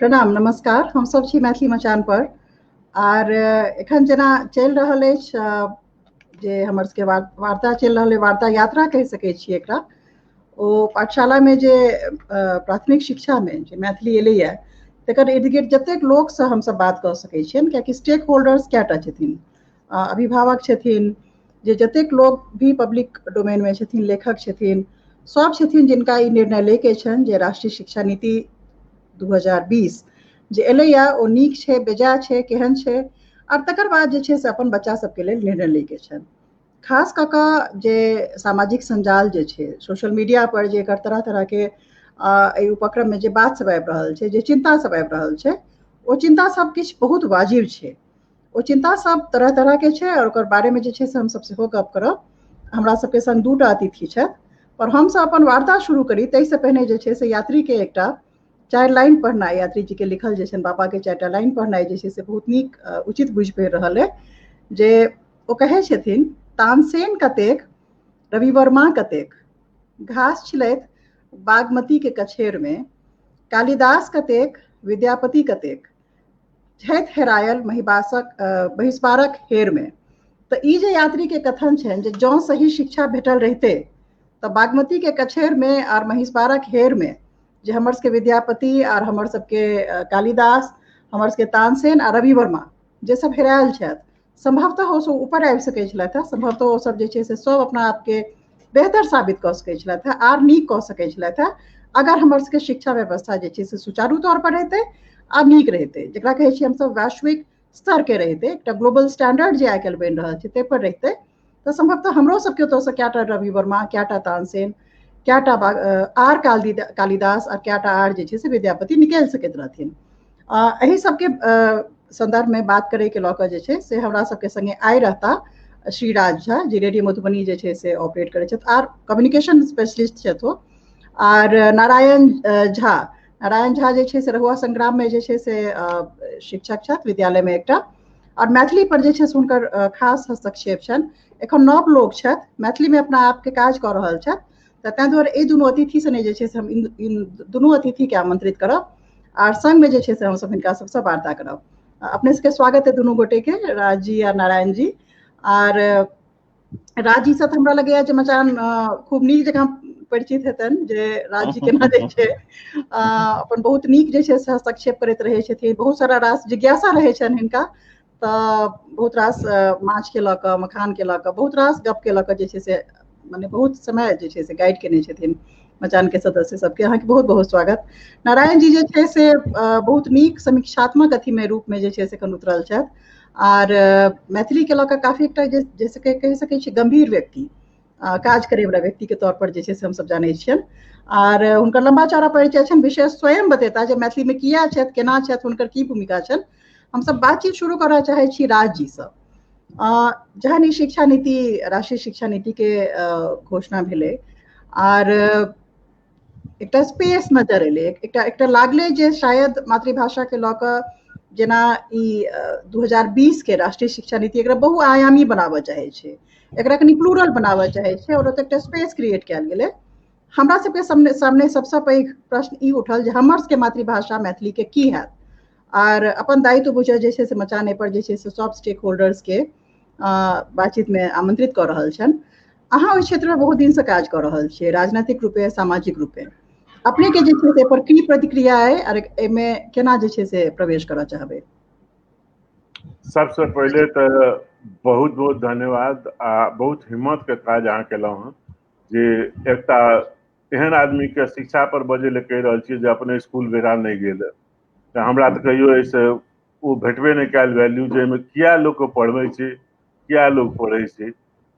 प्रणाम, नमस्कार। हम सब छी मैथिली मचान पर। आर एखन जेना चलि रहल अछि जे हमर सबके वार्ता चलि रहल अछि, वार्ता यात्रा कहि सकै छियै एकरा। ओ पाठशालामे जे प्राथमिक शिक्षामे जे मैथिली एलैए तकर इर्द गिर्द जतेक लोकसँ हमसब बात कऽ सकै छियनि, कियाकि स्टेक होल्डर्स कएटा छथिन, अभिभावक छथिन, जे जतेक लोक भी पब्लिक डोमेनमे छथिन, लेखक छथिन, सब छथिन जिनका ई निर्णय लैके छनि जे राष्ट्रीय शिक्षा नीति 2020 जे एलैए ओ नीक छै, बेजाय छै, केहन छै, आर तकर बाद जे छै से अपन बच्चा सबके लेल निर्णय लैके छनि। खास कऽ कऽ जे सामाजिक सञ्जाल जे छै, सोशल मीडिया पर जे एकर तरह तरह के एहि उपक्रम में जे बात सब आबि रहल छै, जे चिंता सब आबि रहल छै, ओ चिंता सब किछु बहुत वाजिब छै। ओ चिंता सब तरह तरह के छै और ओकर बारे में जे छै से हमसब सेहो गप करब। हमरा सबके संग दूटा अतिथि छथि, पर हमसब अपन वार्ता शुरू करी ताहिसँ पहिने जे छै से यात्री के एकटा 4 लाइन पढ़नाइ, यात्री जी के लिखल जे छनि बाबा के 4टा लाइन पढ़नाइ जे छै से बहुत नीक उचित बुझि पड़ि रहल अइ। जे ओ कहै छथिन, तानसेन कतेक, रवि वर्मा कतेक, घास छिलैत बागमती के कछेर में, कालिदास कतेक, विद्यापति कतेक, छथि हेरायल महिबासक बहिष्पारक हेर में। तऽ ई जे यात्री के कथन छनि जे जँ सही शिक्षा भेटल रहिते तऽ बागमती के कछेर में आर महिषबारक हेर में जे हमर सबके विद्यापति आर हमर सबके कालिदास, हमर सबके तानसेन आ रवि वर्मा जे सब हेरायल छथि, संभवतः ओ सब ऊपर आबि सकै छलथि हेँ, संभवतः ओ सब जे छै से सब अपना आपके बेहतर साबित कऽ सकै छलथि हेँ, आर नीक कऽ सकै छलथि हेँ, अगर हमर सबके शिक्षा व्यवस्था जे छै से सुचारू तौर पर रहितै आ नीक रहितै, जकरा कहै छियै हमसब वैश्विक स्तर के रहितै, एकटा ग्लोबल स्टैंडर्ड जे आइ काल्हि बनि रहल छै ताहि पर रहितै, तऽ संभवतः हमरो सबके ओतऽसँ कएटा रवि वर्मा, कएटा तानसेन, कएटा आर कालिदास आ कएटा आर जे छै से विद्यापति निकलि सकैत रहथिन। एहि सबके संदर्भ में बात करे के लऽ कऽ जे छै से हमरा सबके संगे आइ रहता श्री राज झा, जे रेडियो मधुबनी जे छै से ऑपरेट करै छथि आर कम्युनिकेशन स्पेशलिस्ट छथि ओ, आर नारायण झा, नारायण झा जे छै से रहुआ संग्राम में जे छै से शिक्षक छथि विद्यालय में एकटा, और मैथिली पर जे छै से हुनकर खास हस्तक्षेप छनि। एखन नव लोक छथि, मैथिली में अपना आपके काज कऽ रहल छथि, तऽ ताहि दुआरे एहि दुनू अतिथि सने जे छै से हम इन दुनू अतिथि के आमंत्रित करब आर संग में जे छै से हमसब हिनका सबसँ वार्ता करब। अपने सबके स्वागत है दुनू गोटे के, राज जी आ नारायण जी। आर राज जी से तऽ हमरा लगैया जे मचान खूब नीक जकाँ परिचित हेतनि जे राज जी केना जे छै अपन बहुत नीक जे छै से हस्तक्षेप करैत रहै छथिन, बहुत सारा रास जिज्ञासा रहै छनि हिनका, तऽ बहुत रास माछ के लऽ कऽ, मखान के लऽ कऽ, बहुत रास गप के लऽ कऽ जे छै से मने बहुत समय जे छै से गाइड केने छथिन मचान के सदस्य सबके। अहाँके बहुत बहुत स्वागत। नारायण जी जे छै से बहुत नीक समीक्षात्मक अथी में रूप में जे छै से एखन उतरल छथि आर मैथिली के लऽ कऽ काफी एकटा जैसे कहि सकै छी गंभीर व्यक्ति, काज करे वाला व्यक्ति के तौर पर जे छै से हमसब जानै छियनि आर हुनकर लंबा चौड़ा परिचय छनि। विशेष स्वयं बतेता जे मैथिली में किया छथि, केना छथि, हुनकर की भूमिका छनि। हमसब बातचीत शुरू करऽ चाहै छी राज जी सँ। जहन ई शिक्षा नीति, राष्ट्रीय शिक्षा नीति के घोषणा भेलै आर एकटा स्पेस नजर एलै, एकटा एकटा लागलै जे शायद मातृभाषा के लऽ कऽ जेना ई 2020 के राष्ट्रीय शिक्षा नीति एकरा बहुआयामी बनाबऽ चाहै छै, एकरा कनि प्लूरल बनाबऽ चाहै छै और ओतऽ एकटा स्पेस क्रिएट कयल गेलै। हमरा सबके सामने सामने सबसँ पैघ प्रश्न ई उठल जे हमर सबके मातृभाषा मैथिली के की हैत, आर अपन दायित्व बुझल जे छै से मचान एहि पर जे छै से सब स्टेक होल्डर्स के बातचीत में आमंत्रित कऽ रहल छनि। अहाँ ओहि क्षेत्र में बहुत दिन से काज कऽ रहल छियै, राजनीतिक रूपे, सामाजिक रूपे, अपने के जे छै से एहि पर की प्रतिक्रिया अइ आर एहिमे केना जे छै से प्रवेश करऽ चाहबै? सबसे पहिले तऽ बहुत बहुत धन्यवाद आ बहुत हिम्मत के काज अहाँ केलहुँ हँ जे एकटा एहन आदमी के शिक्षा पर बजै लए कहि रहल छियै जे अपने स्कूल बेरा नहि गेल, तऽ हमरा तऽ कहियो एहिसँ ओ भेटबे नहि कयल वैल्यू जे एहिमे किया लोकके पढ़बै छै, किया लोक पढ़ै छै,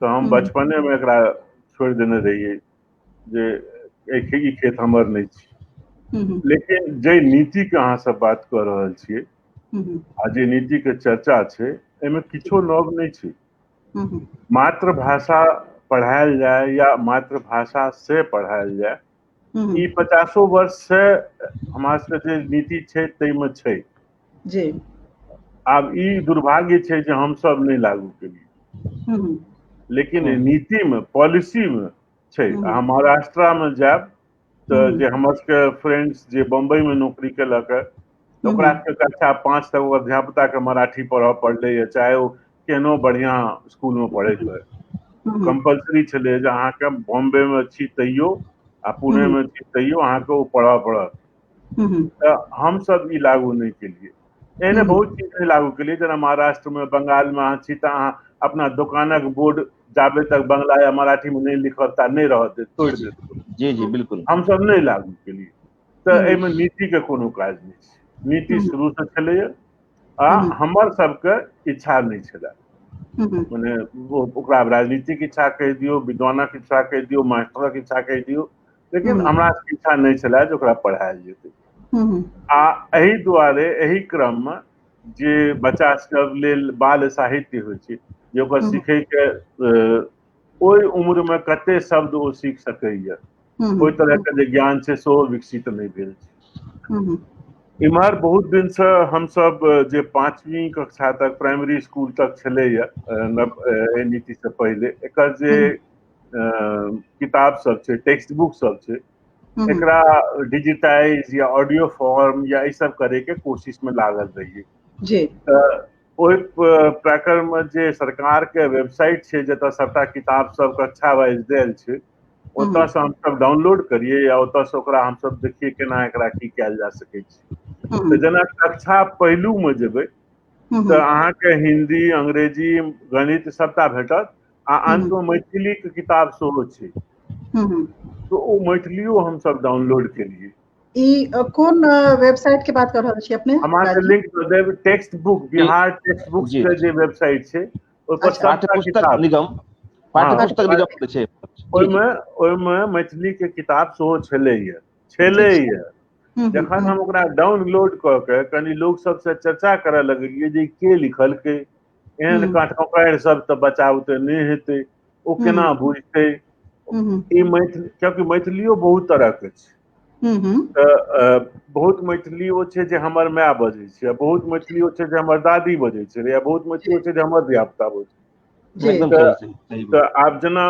तऽ हम बचपने मे एकरा छोड़ि देने रहियै जे ई खेत हमर नहि छी। लेकिन जे नीति के अहाँ सब बात कऽ रहल छियै आ जे नीति के चर्चा छै, एहिमे किछो नव नहि छै। मातृभाषा पढ़ायल जाय या मातृभाषा से पढ़ायल जाय, ई 50 वर्ष से हमरा सबके जे नीति छै ताहिमे छै जी। आब ई दुर्भाग्य छै जे हमसब नहि लागू केलियै, लेकिन नीति में, पॉलिसी में छै। अहाँ महाराष्ट्र में जायब तऽ जे हमर सबके फ्रेंड्स जे बम्बई में नौकरी केलक है, तऽ ओकरा सबके कक्षा 5 तक ओकर धियापुता के मराठी पढ़ऽ पड़लैए, चाहे ओ केहनो बढ़िआँ स्कूलमे पढ़ैत होइ। कम्पलसरी छलै जे अहाँके बॉम्बेमे छी तैयो आ पुणेमे छी तैयो अहाँके ओ पढ़ऽ पड़त। तऽ हमसब ई लागू नहि केलियै। एहने बहुत चीज नहि लागू केलियै, जेना महाराष्ट्रमे बंगालमे अहाँ छी तऽ अहाँ अपना दोकानक बोर्ड जाबे तक बंगला या मराठीमे नहि लिखब ता नहि रहत देत, तोड़ि देत। जी जी बिल्कुल। हमसब नहि लागू केलियै। तऽ एहिमे नीतिके कोनो काज नहि छै। नीति शुरूसँ छलैए आ हमर सबके इच्छा नहि छलए। मने ओकरा राजनीतिक इच्छा कहि दियौ, विद्वानक इच्छा कहि दियौ, मास्टरक इच्छा कहि दियौ, लेकिन हमरा सबके इच्छा नहि छलए जे ओकरा पढ़ायल जेतै। आ एहि दुआरे एहि क्रममे जे बच्चा सब लेल बाल साहित्य होइ छै, जे ओकर सीखैके ओहि उम्रमे कते शब्द ओ सीख सकैए, ओहि तरहके जे ज्ञान छै सेहो विकसित नहि भेल छै। इम्हर बहुत दिनसँ हमसब जे 5वीं कक्षा तक प्राइमरी स्कूल तक छलैए एहि नीतिसँ पहिले, एकर जे किताब सब छै, टेक्स्ट बुक सब छै, एकरा डिजिटाइज या ऑडियो फॉर्म या ई सब करैके कोशिशमे लागल रहियै। जी। तऽ ओहि प्रकरणमे जे सरकारके वेबसाइट छै जतऽ सबटा किताब सब कक्षा वाइज देल छै, ओतऽसँ हमसब डाउनलोड करियै या ओतऽसँ ओकरा हमसब देखियै केना एकरा की कयल जा सकै छै। तऽ जेना कक्षा पहिलुमे जेबै तऽ अहाँके हिन्दी, अंग्रेजी, गणित सबटा भेटत आ अन्तमे मैथिलीके किताब सेहो छै। तऽ ओ मैथिलियो हमसब डाउनलोड केलियै। ई कोन वेबसाइट के बात कर रहल छी अपने? हम अहाँके लिंक दऽ देब। Text book, Bihar text book के जे वेबसाइट छै ओहिपर सबटा किताब निगम, पाठ्यपुस्तक निगम छै, ओहिमे ओहिमे मैथिली के किताब सेहो छलैए छलैए। जखन हम ओकरा डाउनलोड कऽ के कनि लोक सबसँ चर्चा करऽ लगलियै जे के लिखलकै, एहन काँठ सब तऽ बच्चा बुते नहि हेतै, ओ केना बुझतै ई मैथिली, कियाकि मैथिलियो बहुत तरहके छै। तऽ बहुत मैथिली ओ छै जे हमर माय बजै छै, बहुत मैथिली ओ छै जे हमर दादी बजै छलै, या बहुत मैथिली ओ छै जे हमर धियापुता बजै छै। तऽ आब जेना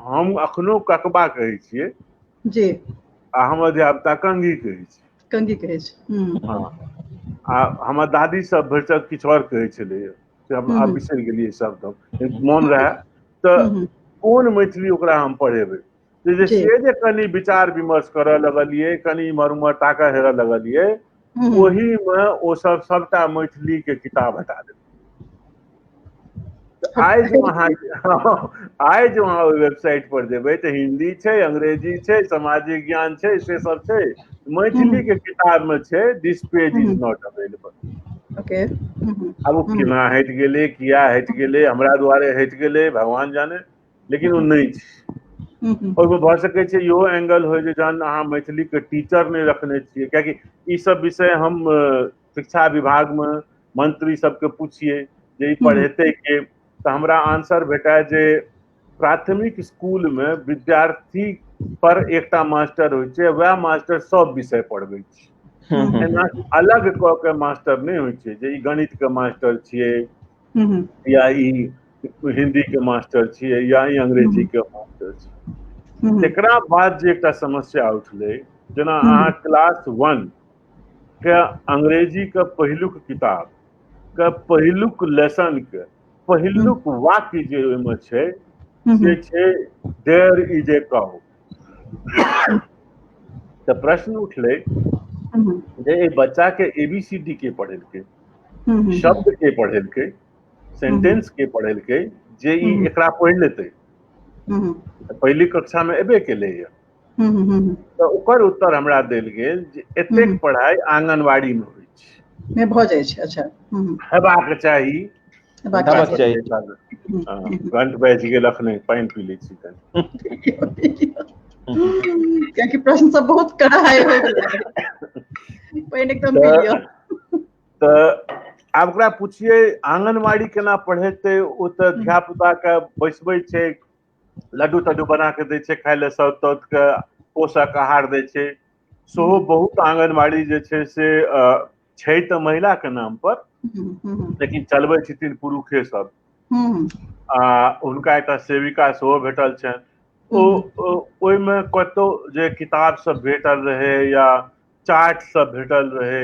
हम अखनो ककबा कहै छियै जी, आ हमर धियापुता कंघी कहै छै। कंघी कहै छै। हँ, आ हमर दादी सब भरिसक किछु आओर कहै छलैए, से हम आब बिसरि गेलियै शब्द, हम मोन रहए। तऽ कोन मैथिली ओकरा हम पढ़ेबै, से जे कनि विचार विमर्श करऽ लगलियै, कनि इम्हर उम्हर ताकऽ हेरऽ लगलियै, ओहिमे ओ सब सबटा मैथिली के किताब हटा देलकै। आइ जो अहाँ ओहि वेबसाइट पर जेबै तऽ हिन्दी छै, अंग्रेजी छै, सामाजिक ज्ञान छै, से सब छै। मैथिली के किताब में छै this page is not available. आब ओ केना हटि गेलै, किया हटि गेलै, हमरा दुआरे हटि गेलै भगवान जाने, लेकिन ओ नहि छै। ओहिमे भऽ सकै छै इहो एंगल होइ जे जहन अहाँ मैथिलीके टीचर नहि रखने छियै, कियाकि ई सब विषय हम शिक्षा विभागमे मंत्री सबके पुछियै जे ई पढ़ेतै के, तऽ हमरा आंसर भेटाए जे प्राथमिक स्कूलमे विद्यार्थी पर एकटा मास्टर होइ छै, वएह मास्टर सब विषय पढ़बै छै। एना अलग कऽ के मास्टर नहि होइ छै जे ई गणितके मास्टर छियै या ई हिंदी के मास्टर छियै या ई अंग्रेजी के मास्टर छियै। तकरा बाद जे एकटा समस्या उठलै, जेना अहाँ क्लास 1 के अंग्रेजी के पहिलुक किताब के पहिलुक लेसन के पहिलुक वाक्य जे ओहिमे छै से छै देयर is a काउ। तऽ प्रश्न उठलै जे एहि बच्चा के एबीसीडी के पढ़ेलकै, शब्द के पढ़ेलकै, सेंटेंस के पढ़ेलकै, जे ई एकरा पढ़ि लेतै पहिली कक्षा मे एबे केलैया। तऽ ओकर उत्तर हमरा देल गेल जे एतेक पढ़ाइ आंगनबाड़ी मे होइ छै, भऽ जाइ छै। अच्छा, हेबाक चाही। घंट बाजि गेल, अखने पानि पी लै छी। कियाकि प्रश्न सब बहुत कड़ा है, पानि एकदम पी लिअ। तऽ आब ओकरा पुछियै आंगनबाड़ी केना पढ़ेतै, ओ तऽ धियापुता के बैसबै छै, लड्डू तड्डू बना के दै छै खाय लए, सौत तौत के पोषक आहार दै छै। सेहो बहुत आंगनबाड़ी जे छै से छै तऽ महिला के नाम पर, लेकिन चलबै छथिन पुरुषे सब। आ हुनका एकटा सेविका सेहो भेटल छनि। ओ ओहिमे कतौ जे किताब सब भेटल रहै या चार्ट सब भेटल रहै,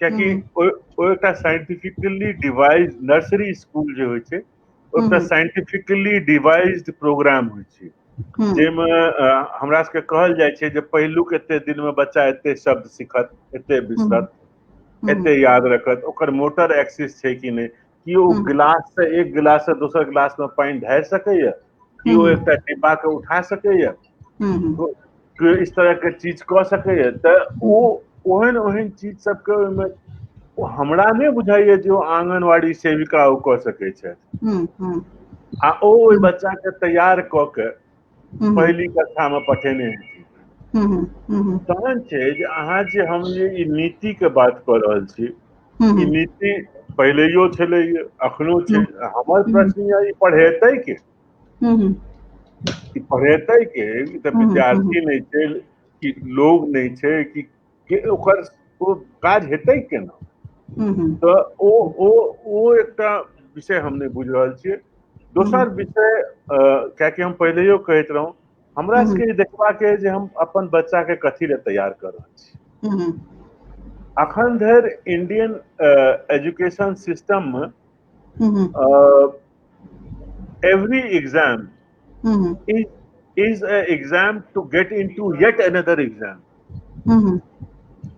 कियाकि ओ एकटा साइंटिफिकली डिवाइज नर्सरी स्कूल जे होइ छै, ओ एकटा साइंटिफिकली डिवाइज्ड प्रोग्राम होइ छै, जाहिमे हमरा सबके कहल जाइ छै जे पहिलुक एते दिनमे बच्चा एते शब्द सीखत, एते बिसरत, एते याद रखत, ओकर मोटर एक्सेस छै कि नहि, कि ओ गिलास से एक गिलास से दोसर गिलास में पानि ढारि सकैया, कि ओ एकटा डिब्बा के उठा सकैया, इस तरह के चीज कऽ सकैया। तऽ ओ ओहन ओहन चीज सबके ओहिमे हमरा नहि बुझाइया जे ओ आंगनबाड़ी सेविका ओ कऽ सकै छथि। आ ओ ओहि बच्चा के तैयार कऽ के पहिली कक्षा में पठेने हेथिन। तहन छै जे अहाँ जे हम जे ई नीति के बात कऽ रहल छी, ई नीति पहिलेयो छलै, अखनो छै। हमर प्रश्न यऽ, ई पढ़ेतै के? ई पढ़ेतै के? ई तऽ विद्यार्थी नहि छै कि लोग नहि छै कि ओकर ओ काज हेतै केना? तऽ ओ ओ ओ एकटा विषय हम नहि बुझि रहल छियै। दोसर विषय, कियाकि हम पहिलेयो कहैत रहौं, हमरा सबके देखबाक अइ जे हम अपन बच्चा के कथी लए तैयार कऽ रहल छी। अखन धरि इंडियन एजुकेशन सिस्टम में every exam is a exam to get into yet another exam.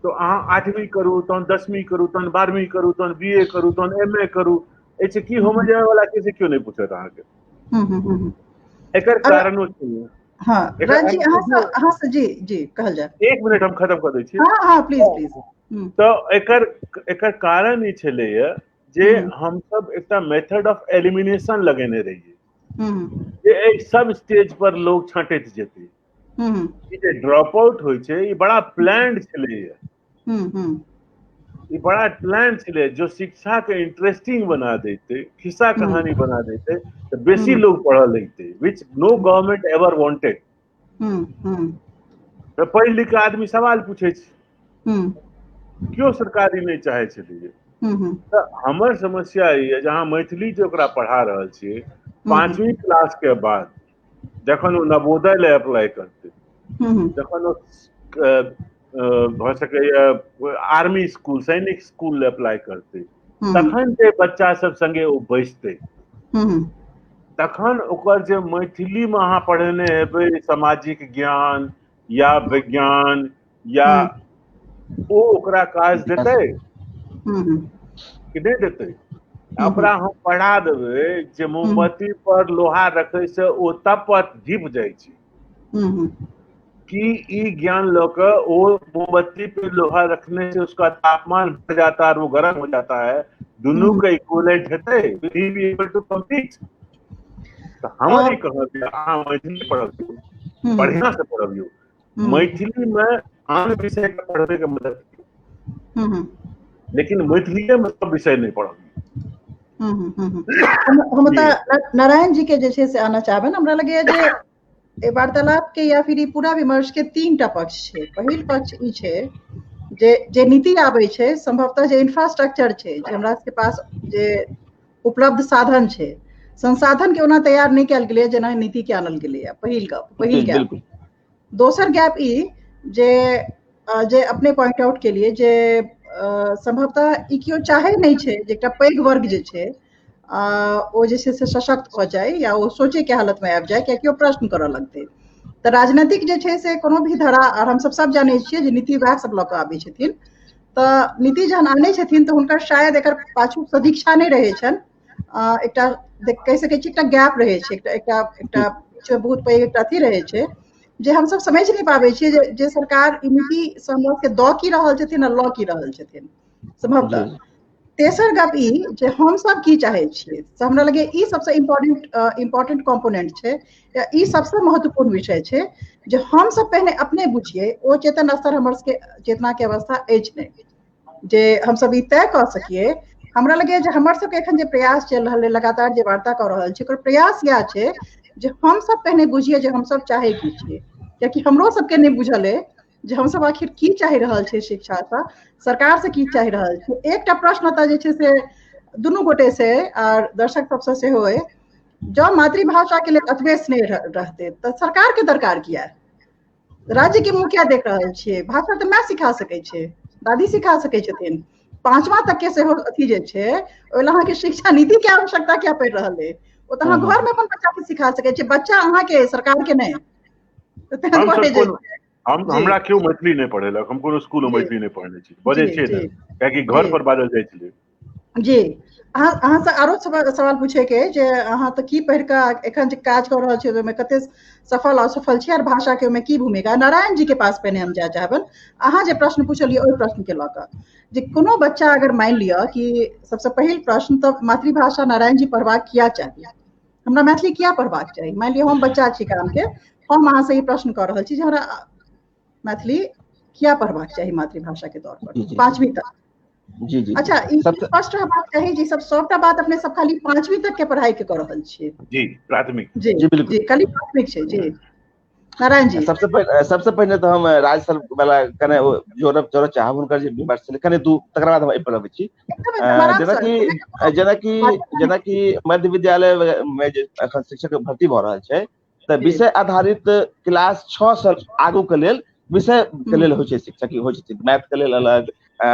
तो अहाँ 8वीं करू, तहन 10वीं करू, तहन 12वीं करू, तहन बी ए करू, तहन एम ए करू। एहिसँ की होमय जाय वाला छै से केओ नहि पूछत अहाँके। एकर कारणो छै। हाँ, राज जी, अहाँ से जी जी कहल जाय। एक मिनट, हम खत्म कऽ दै छी। हाँ हाँ, प्लीज प्लीज। तऽ एकर एकर कारण ई छलैया जे हमसब एकटा मेथड ऑफ एलिमिनेशन लगेने रहियै जे एहि सब स्टेज पर लोग छँटैत जेतै। ई जे ड्रॉप आउट होइ छै, ई बड़ा प्लान्ड छलैया। ई बड़ा प्लान छलै। जो शिक्षा के इंटरेस्टिंग बना देते, खिस्सा कहानी बना देते, तऽ बेसी लोग पढ़ऽ लगते, which no government ever wanted. तऽ पढ़ि लिख के आदमी सवाल पूछै छै, केओ सरकारी नहि चाहै छलैया। तऽ हमर समस्या ई यऽ जे अहाँ मैथिली जे ओकरा पढ़ा रहल छियै, 5वीं क्लास के बाद जखन ओ नवोदय लए अप्लाई करतै, जखन ओ भऽ सकैया आर्मी स्कूल, सैनिक स्कूल लए अप्लाई करतै, तखन जे बच्चा सब संगे ओ बैसतै, तखन ओकर जे मैथिलीमे अहाँ पढ़ेने हेबै सामाजिक ज्ञान या विज्ञान या ओ ओकरा काज देतै कि नहि देतै? ओकरा हम पढ़ा देबै जे मोमबत्ती पर लोहा रखै से ओ तपत धीप जाइ छै, कि ई ज्ञान लऽ के ओ मोमबत्ती पे लोहा रखने से उसका तापमान बढ़ जाता है और वो गर्म हो जाता है, दुनू के इक्विवेलेंट हेतै? Will he be able to compete? तऽ हमर ई कहब जे अहाँ मैथिली पढ़बियौ, बढ़िआँ से पढ़बियौ, मैथिली मे आन विषय के पढ़बै के मदद करियौ, लेकिन मैथिलीए मे सब विषय नहि पढ़बियौ। हम तऽ नारायण जी के जे छै से आना चाहबनि। हमरा लगैया जे एहि वार्तालाप के या फिर ई पूरा विमर्श के 3टा पक्ष छै। पहिल पक्ष ई छै जे जे नीति आबै छै, संभवतः जे इंफ्रास्ट्रक्चर छै, जे हमरा सबके पास जे उपलब्ध साधन छै, संसाधन के ओना तैयार नहि कयल गेलैया जेना नीति के आनल गेलैया। पहिल गप, पहिल गैप। दोसर गैप ई जे जे अपने पॉइंट आउट केलिए जे संभवतः ई केओ चाहे नहि छै जे एकटा पैघ वर्ग जे छै ओ जे छै से सशक्त भऽ जाय या ओ सोचे के हालत में आबि जाय, कियाकि ओ प्रश्न करऽ लगतै। तऽ राजनीतिक जे छै से कोनो भी धरा, आर हमसब सब जानै छियै जे नीति वएह सब लऽ कऽ आबै छथिन, तऽ नीति जहन आनै छथिन तऽ हुनकर शायद एकर पाछू सदीक्षा नहि रहै छनि। एकटा कहि सकै छी एकटा गैप रहै छै, एकटा एकटा एकटा बहुत पैघ एकटा अथी रहै छै जे हमसब समझि नहि पाबै छियै जे जे सरकार ई नीति हमरा सबके दऽ की रहल छथिन आ लऽ की रहल छथिन संभवतः। तेसर गप ई जे हमसब की चाहै छियै, तऽ हमरा लगैया ई सबसँ इम्पोर्टेंट कॉम्पोनेंट छै, या ई सबसँ महत्वपूर्ण विषय छै जे हमसब पहिने अपने बुझियै। ओ चेतन स्तर हमर सबके चेतना के अवस्था अछि नहि जे हमसब ई तय कऽ सकियै। हमरा लगैया जे हमर सबके एखन जे प्रयास चलि रहल है, लगातार जे वार्ता कऽ रहल छी, ओकर प्रयास इएह छै जे हमसब पहिने बुझियै जे हमसब चाहै की छियै, कियाकि हमरो सबके नहि बुझल अइ जे हमसब आखिर की चाहि रहल छै शिक्षासँ, सरकार से की चाहि रहल छै। एकटा प्रश्न तऽ जे छै से दुनू गोटे से आर दर्शक सबसँ सेहो अइ, जँ मातृभाषा के लेल एतबे स्नेह रहतै तऽ सरकार के दरकार किया? राज्य के मुँह किया देख रहल छियै? भाषा तऽ माय सिखा सकै छै, दादी सिखा सकै छथिन, पांचवा तक के सेहो अथी जे छै, ओहि लए अहाँके शिक्षा नीति के आवश्यकता किया पड़ि रहल अइ? ओ तऽ अहाँ घर मे अपन बच्चा के सिखा सकै छियै, बच्चा अहाँके, सरकार के नहि। हमरा केओ मैथिली नहि पढ़ेलक, हम कोनो स्कूल मे मैथिली नहि पढ़ने छी, बजै छियै ने, कियाकि घर पर बाजल जाइ छलै। जी, अहाँ से आरो सवाल पूछे के जे अहाँ तऽ की पढ़ि कऽ एखन जे काज कऽ रहल छी, ओहिमे कते सफल असफल छी आर भाषा के ओहिमे की भूमिका? नारायण जी के पास पहिने हम जाय चाहबनि। अहाँ जे प्रश्न पूछलियै ओहि प्रश्न के लऽ कऽ जे कोनो बच्चा अगर मानि लिअ कि सबसँ पहिल प्रश्न तऽ मातृभाषा नारायण जी पढ़बाक किया चाही, हमरा मैथिली किया पढ़बाक चाही? मानि लिअ हम बच्चा छी गाम के, हम अहाँ से ई प्रश्न कऽ रहल छी जे हमरा मैथिली किया पढ़बाक चाही मातृभाषा के तौर पर पांचवी तक? जी जी। अच्छा, ई स्पष्ट रहबाक चाही जे सब सबटा बात अपने सब खाली पांचवी तक के पढ़ाई के कऽ रहल छियै। जी, प्राथमिक। जी जी, बिल्कुल जी, खाली प्राथमिक छै। जी, नारायण जी। सबसे पहिने तऽ हम राज सर वाला कने जोड़ब जोड़ऽ चाहब, हुनकर जे विमर्श छलै कने दू, तकर बाद हम एहि पर अबै छी। जेनाकि जेनाकि जेनाकि मध्य विद्यालय मे जे एखन शिक्षक भर्ती भऽ रहल छै, तऽ विषय आधारित क्लास 6 से आगू के लेल विषय के लेल होइ छै, शिक्षक होइ छथिन, मैथ के लेल अलग,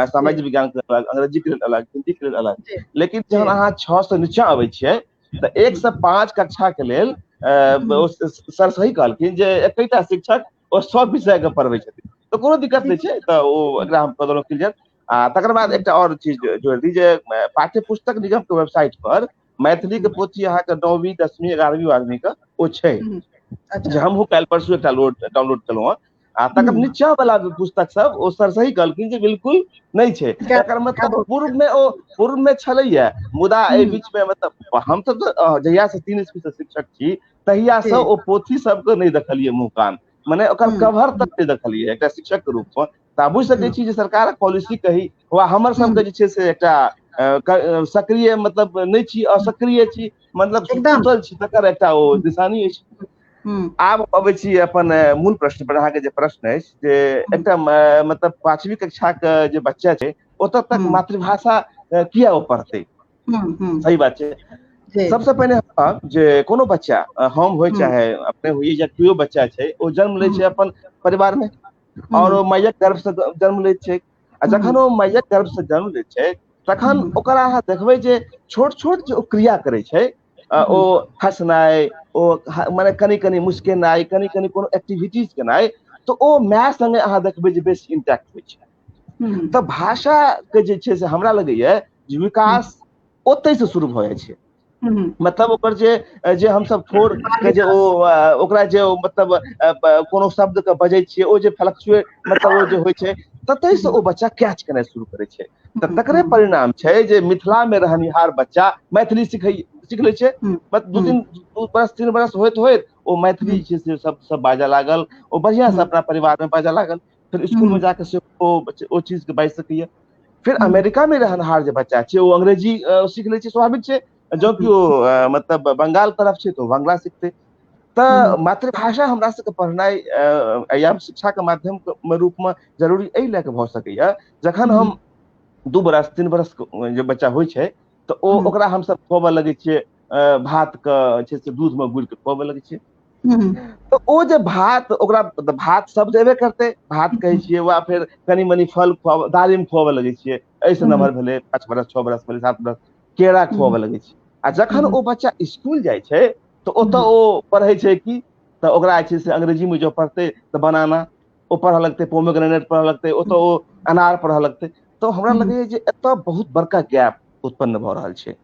सामाजिक विज्ञान के लेल अलग, अंग्रेजी के लेल अलग, हिंदी के लेल अलग। लेकिन जहन अहाँ 6 से नीचा अबै छियै तऽ 1 से 5 कक्षा के लेल सर सही कहलखिन जे एकटा शिक्षक ओ सब विषय के पढ़बै छथिन, तऽ कोनो दिक्कत नहि छै, तऽ ओ एकरा हम कऽ देलहुँ क्लियर। आ तकर बाद एकटा आओर चीज जोड़ि दी जे पाठ्य पुस्तक निगम के वेबसाइट पर मैथिली के पोथी अहाँके 9वीं 10वीं 11वीं 12वीं के ओ छै, जे हमहूँ काल्हि परसू एकटा लोड डाउनलोड केलहुँ हँ। आ तकर नीचा वाला पुस्तक सब ओ सर सही कहलखिन जे बिल्कुल नहि छै। एकर मतलब पूर्व मे ओ पूर्व मे छलैया, मुदा एहि बीच मे मतलब हम सब तऽ जहिया से 3 स्कूल से शिक्षक छी तहिया से ओ पोथी सबके नहि देखलियै मुँह कान, मने ओकर कवर तक नहि देखलियै एकटा शिक्षक के रूप मे। तऽ बुझि सकै छी जे सरकारक पॉलिसी कही वा हमर सबके जे छै से एकटा सक्रिय मतलब नहि छी, असक्रिय छी, मतलब सुतल छी, तकर एकटा ओ निशानी अछि। आब अबै छी अपन मूल प्रश्न पर। अहाँके जे प्रश्न अछि जे एकटा मतलब 5वीं कक्षा के जे बच्चा छै ओतऽ तक मातृभाषा किया ओ पढ़तै? सही बात छै। सबसे पहिने जे कोनो बच्चा, हम होइ चाहे अपने होइ या केओ बच्चा छै, ओ जन्म लै छै अपन परिवार मे और ओ मायक गर्भ से जन्म लै छै। आ जखन ओ मायक गर्भ से जन्म लै छै तखन ओकरा अहाँ देखबै जे छोट छोट जे ओ क्रिया करै छै, ओ हँसनाइ, ओ मने कनि कनि मुस्केनाइ, कनि कनि कोनो एक्टिविटीज केनाइ, तऽ ओ my संगे अहाँ देखबै जे बेसी इंटैक्ट होइ छै। तऽ भाषा के जे छै से हमरा लगैया जे विकास ओतै से शुरू भऽ जाइ छै। मतलब ओकर जे जे हमसब ठोर के जे ओ ओकरा जे मतलब कोनो शब्द के बजै छियै, ओ जे फ्लक्चुएट मतलब ओ जे होइ छै, ततै से ओ बच्चा कैच केनाइ शुरू करै छै। तऽ तकरे परिणाम छै जे मिथिला मे रहनिहार बच्चा मैथिली सीख लै छै। 2-3 2 बरस 3 बरस होइत होइत ओ मैथिली जे छै से सब सब बाजऽ लागल, ओ बढ़िआँ से अपना परिवार मे बाजऽ लागल, फेर स्कूल मे जाके से ओ चीज के बाजि सकैया। फिर अमेरिका में रहनहार जे बच्चा छै ओ अंग्रेजी सीख लै छै, स्वाभाविक छै, जँ केओ मतलब बंगाल तरफ छै तऽ बंगला सिखतै। तऽ मातृभाषा हमरा सबके पढ़नाइ या शिक्षा के माध्यम रूप मे जरूरी एहि लए कऽ भऽ सकैया, जखन हम 2 बरस 3 बरस जे बच्चा होइ छै तऽ ओ ओकरा हमसब खुआबऽ लगै छियै, भात के छै से दूध मे गुड़ि के खुआबऽ लगै छियै। तऽ ओ जे भात ओकरा भात शब्द एबे करतै, भात कहै छियै, वा फेर कनि मनि फल खुआबऽ, दालिम खुआबऽ लगै छियै, एहिसँ नमहर भेलै 5 बरस 6 बरस भेलै 7 बरस, केरा खुआबऽ लगै छियै। आ जखन ओ बच्चा स्कूल जाइ छै तऽ ओतऽ ओ पढ़ै छै की, तऽ ओकरा जे छै से अंग्रेजीमे जँ पढ़तै तऽ बनाना ओ पढ़ऽ लगतै, पोमेग्रेनेट पढ़ऽ लगतै, ओतऽ ओ अनार पढ़ऽ लगतै। तऽ हमरा लगैया जे एतऽ बहुत बड़का गैप उत्पन्न भऽ रहल छै।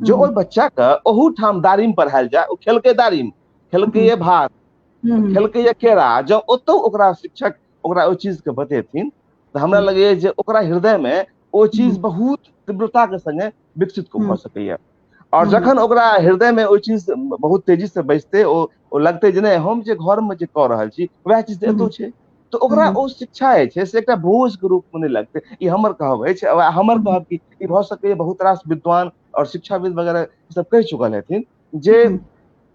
जो ओहि बच्चाके ओहूठाम दारिम पढ़ायल जाय, ओ खेलकै दारिम, खेलकै भात, खेलकै केरा, जँ ओतौ ओकरा शिक्षक ओकरा ओहि चीजके बतेथिन तऽ हमरा लगैया जे ओकरा हृदयमे ओ चीज बहुत तीव्रताके संगे विकसित भऽ सकैया। और जखन ओकरा हृदयमे ओहि चीज बहुत तेजी से बैसतै, ओ लगतै जे नहि, हम जे घरमे जे कऽ रहल छी वएह चीज एतौ छै, तऽ ओकरा ओ शिक्षा जे छै से एकटा बोझके रूपमे नहि लगतै। ई हमर कहब अछि। हमर कहब कि ई भऽ सकैया, बहुत रास विद्वान और शिक्षाविद वगैरह सब कहि चुकल हेथिन जे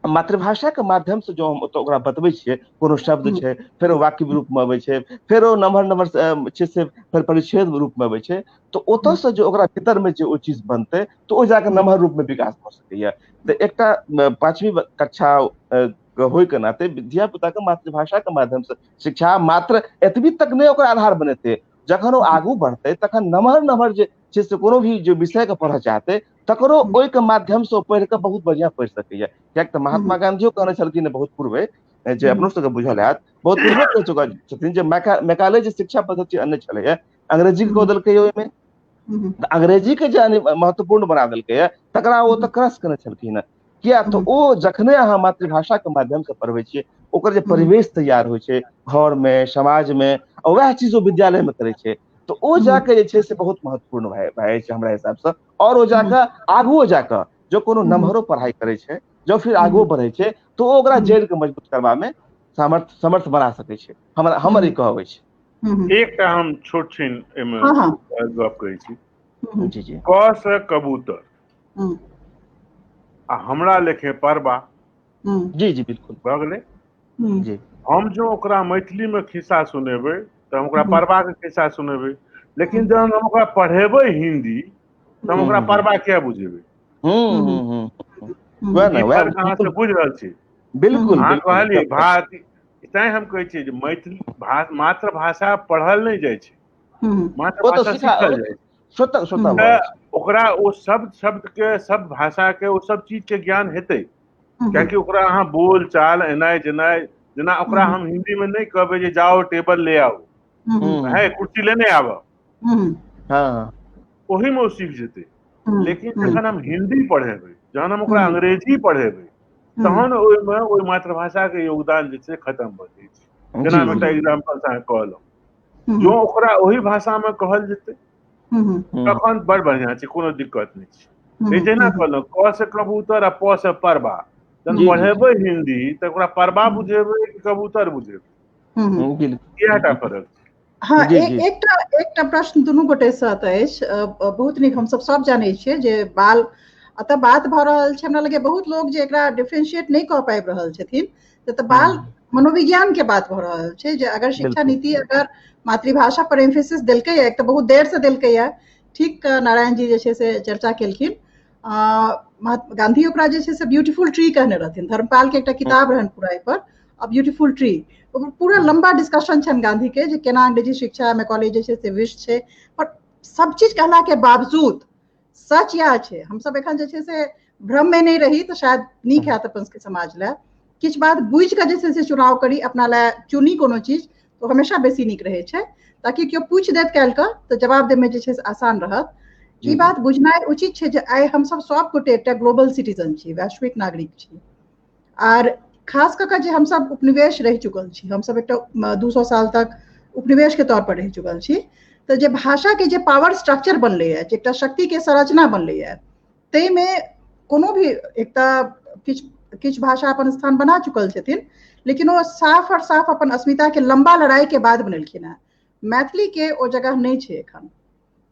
मातृभाषा के माध्यम से जो हम ओतऽ ओकरा बतबै छियै, कोनो शब्द छै, फेर ओ वाक्य रूपमे अबै छै, फेर ओ नम्हर नम्हर छै से फेर परिच्छेद रूपमे अबै छै, तऽ ओतऽ से जे ओकरा भीतरमे जे ओ चीज बनतै तऽ ओ जाकऽ नम्हर रूपमे विकास भऽ सकैया। तऽ एकटा 5वीं कक्षा होइके नाते धिया पुताके मातृभाषाके माध्यमसँ शिक्षा मात्र एतबी तक नहि ओकर आधार बनेतै, जखन ओ आगू बढ़तै तखन नमहर नमहर जे छै से कोनो भी जे विषयके पढ़ऽ चाहतै तकरो ओहिके माध्यमसँ ओ पढ़ि कऽ बहुत बढ़िआँ पढ़ि सकैए। किएक तऽ महात्मा गांधियो कहने छलखिन बहुत पूर्वे, जे अपनो सबके बुझल हैत, बहुत पूर्वे कहि चुकल छथिन जे मैकाले जे शिक्षा पद्धति अनने छलैया, अंग्रेजी के कऽ देलकै ओहिमे, तऽ अंग्रेजी के जे महत्वपूर्ण बना देलकैया तकरा ओ तऽ क्रश केने छलखिन हेँ। किया तऽ ओ जखने अहाँ मातृभाषाके माध्यमसँ पढ़बै छियै, ओकर जे परिवेश तैयार होइ छै घरमे, समाजमे, आ वएह चीज ओ विद्यालयमे करै छै, तऽ ओ जाके जे छै से बहुत महत्वपूर्ण भए जाइ छै हमरा हिसाबसँ। आओर ओ जाकऽ आगुओ जाकऽ जो कोनो नमहरो पढ़ाइ करै छै, जँ फिर आगुओ बढ़ै छै, तऽ ओ ओकरा जड़िके मजबूत करबामे सामर्थ्य बना सकै छै। हमर ई कहब अछि। एकटा हम छोट छिन एहिमे गप कहै छी। जी जी। क से कबूतर आ हमरा लेखे परबा। जी जी बिल्कुल भऽ गेलै। जी। हम जो ओकरा मैथिली में खिस्सा सुनेबै तऽ हम ओकरा परबा के खिस्सा सुनेबै, लेकिन जहन हम ओकरा पढ़ेबै हिन्दी तऽ हम ओकरा परबा किया बुझेबै? अहाँ से बुझि रहल छी? बिल्कुल। अहाँ कहलियै भात, तैं हम कहै छियै जे मैथिली मातृभाषा पढ़ल नहि जाइ छै, मातृभाषा सीखल जाइ छै। ओकरा ओ सब शब्द के, सब भाषा के, ओ सब चीज के ज्ञान हेतै, कियाकि ओकरा अहाँ बोल चाल एनाइ जेनाइ, जेना ओकरा हम हिन्दी में नहि कहबै जे जाओ टेबल ले आओ, है कुर्सी लेने आब, ओही में ओ सीख जेतै। लेकिन जखन हम हिन्दी पढ़ेबै, जहन हम ओकरा अंग्रेजी पढ़ेबै, तहन ओहिमे ओहि मातृभाषा के योगदान जे छै खत्म भऽ जाइ छै। जेना हम एकटा एग्जाम्पल अहाँके कहलहुँ, जो ओकरा ओहि भाषा में कहल जेतै तखन बड़ बढ़िआँ छै, कोनो दिक्कत नहि छै। जेना कहलहुँ क से कबूतर आ प से परबा, जहन पढ़ेबै हिन्दी तऽ ओकरा परबा बुझेबै कि कबूतर बुझेबै? इएहटा फरक छै। हँ, एकटा एकटा प्रश्न दुनू गोटे से अछि। बहुत नीक, हमसब सब जानै छियै जे बाल एतऽ बात भऽ रहल छै। हमरा लगैए बहुत लोग जे एकरा डिफ्रेंशिएट नहि कऽ पाबि रहल छथिन, तऽ बाल मनोविज्ञान के बात भऽ रहल छै जे अगर शिक्षा नीति अगर मातृभाषा पर एम्फेसिस देलकै, एक तऽ बहुत देर से देलकै, ठीक नारायण जी जे छै से चर्चा केलखिन। महात्मा गांधी ओकरा जे छै से ब्यूटीफुल ट्री कहने रहथिन। धर्मपाल के एकटा किताब रहनि पूरा एहि पर, ब्यूटीफुल ट्री, ओकर पूरा लंबा डिस्कशन छनि गांधी के जे केना अंग्रेजी शिक्षा मैकॉले जे छै से विष छै। पर सब चीज कहला के बावजूद सच इएह छै, हमसब एखन जे छै से भ्रम में नहि रही तऽ शायद नीक हैत अपन सबके समाज लए। किछु बात बुझि कऽ जे छै से चुनाव करी, अपना लए चुनी कोनो चीज, तऽ हमेशा बेसी नीक रहै छै, ताकि केओ पूछि देत काल्हि कऽ तऽ जवाब दैमे जे छै से आसान रहत। ई बात बुझनाइ उचित छै जे आइ हमसब सब गोटे एकटा ग्लोबल सिटीजन छी, वैश्विक नागरिक छी, आर खास कऽ कऽ जे हमसब उपनिवेश रहि चुकल छी, हमसब एकटा 200 साल तक उपनिवेश के तौर पर रहि चुकल छी, तऽ जे भाषा के जे पावर स्ट्रक्चर बनलैए, जे एकटा शक्ति के संरचना बनलैए, ताहिमे कोनो भी एकटा किछु किछु भाषा अपन स्थान बना चुकल छथिन, लेकिन ओ साफ और साफ अपन अस्मिता के लंबा लड़ाई के बाद बनेलखिन हेँ। मैथिली के ओ जगह नहि छै एखन।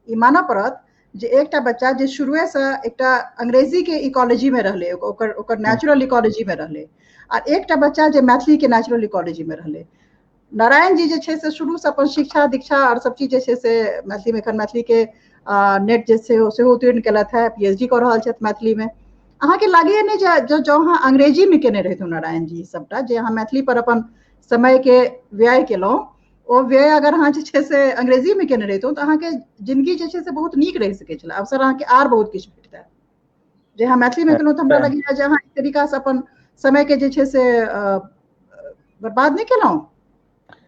ई मानऽ पड़त जे एकटा बच्चा जे शुरुएसँ एकटा अंग्रेजी के इकोलॉजी में रहलै, ओकर ओकर नेचुरल इकोलॉजी में रहलै, आ एकटा बच्चा जे मैथिली के नेचुरल इकोलॉजी में रहलै। नारायण जी जे छै से शुरूसँ अपन शिक्षा दीक्षा आओर सब चीज जे छै से मैथिलीमे, एखन मैथिली के नेट जे छै सेहो उत्तीर्ण केलथि हेँ, PhD कऽ रहल छथि मैथिलीमे। अहाँके लागैए नहि जे जँ अहाँ अंग्रेजीमे केने रहितहुँ नारायण जी सबटा, जे अहाँ मैथिली पर अपन समयके व्यय केलहुँ, ओ व्यय अगर अहाँ जे छै से अंग्रेजीमे केने रहितहुँ तऽ अहाँके जिंदगी जे छै से बहुत नीक रहि सकै छलै, अवसर अहाँके आर बहुत किछु भेटतै। जे अहाँ मैथिलीमे केलहुँ तऽ हमरा लगैए जे अहाँ एक तरीकासँ अपन समयके जे छै से बर्बाद नहि केलहुँ।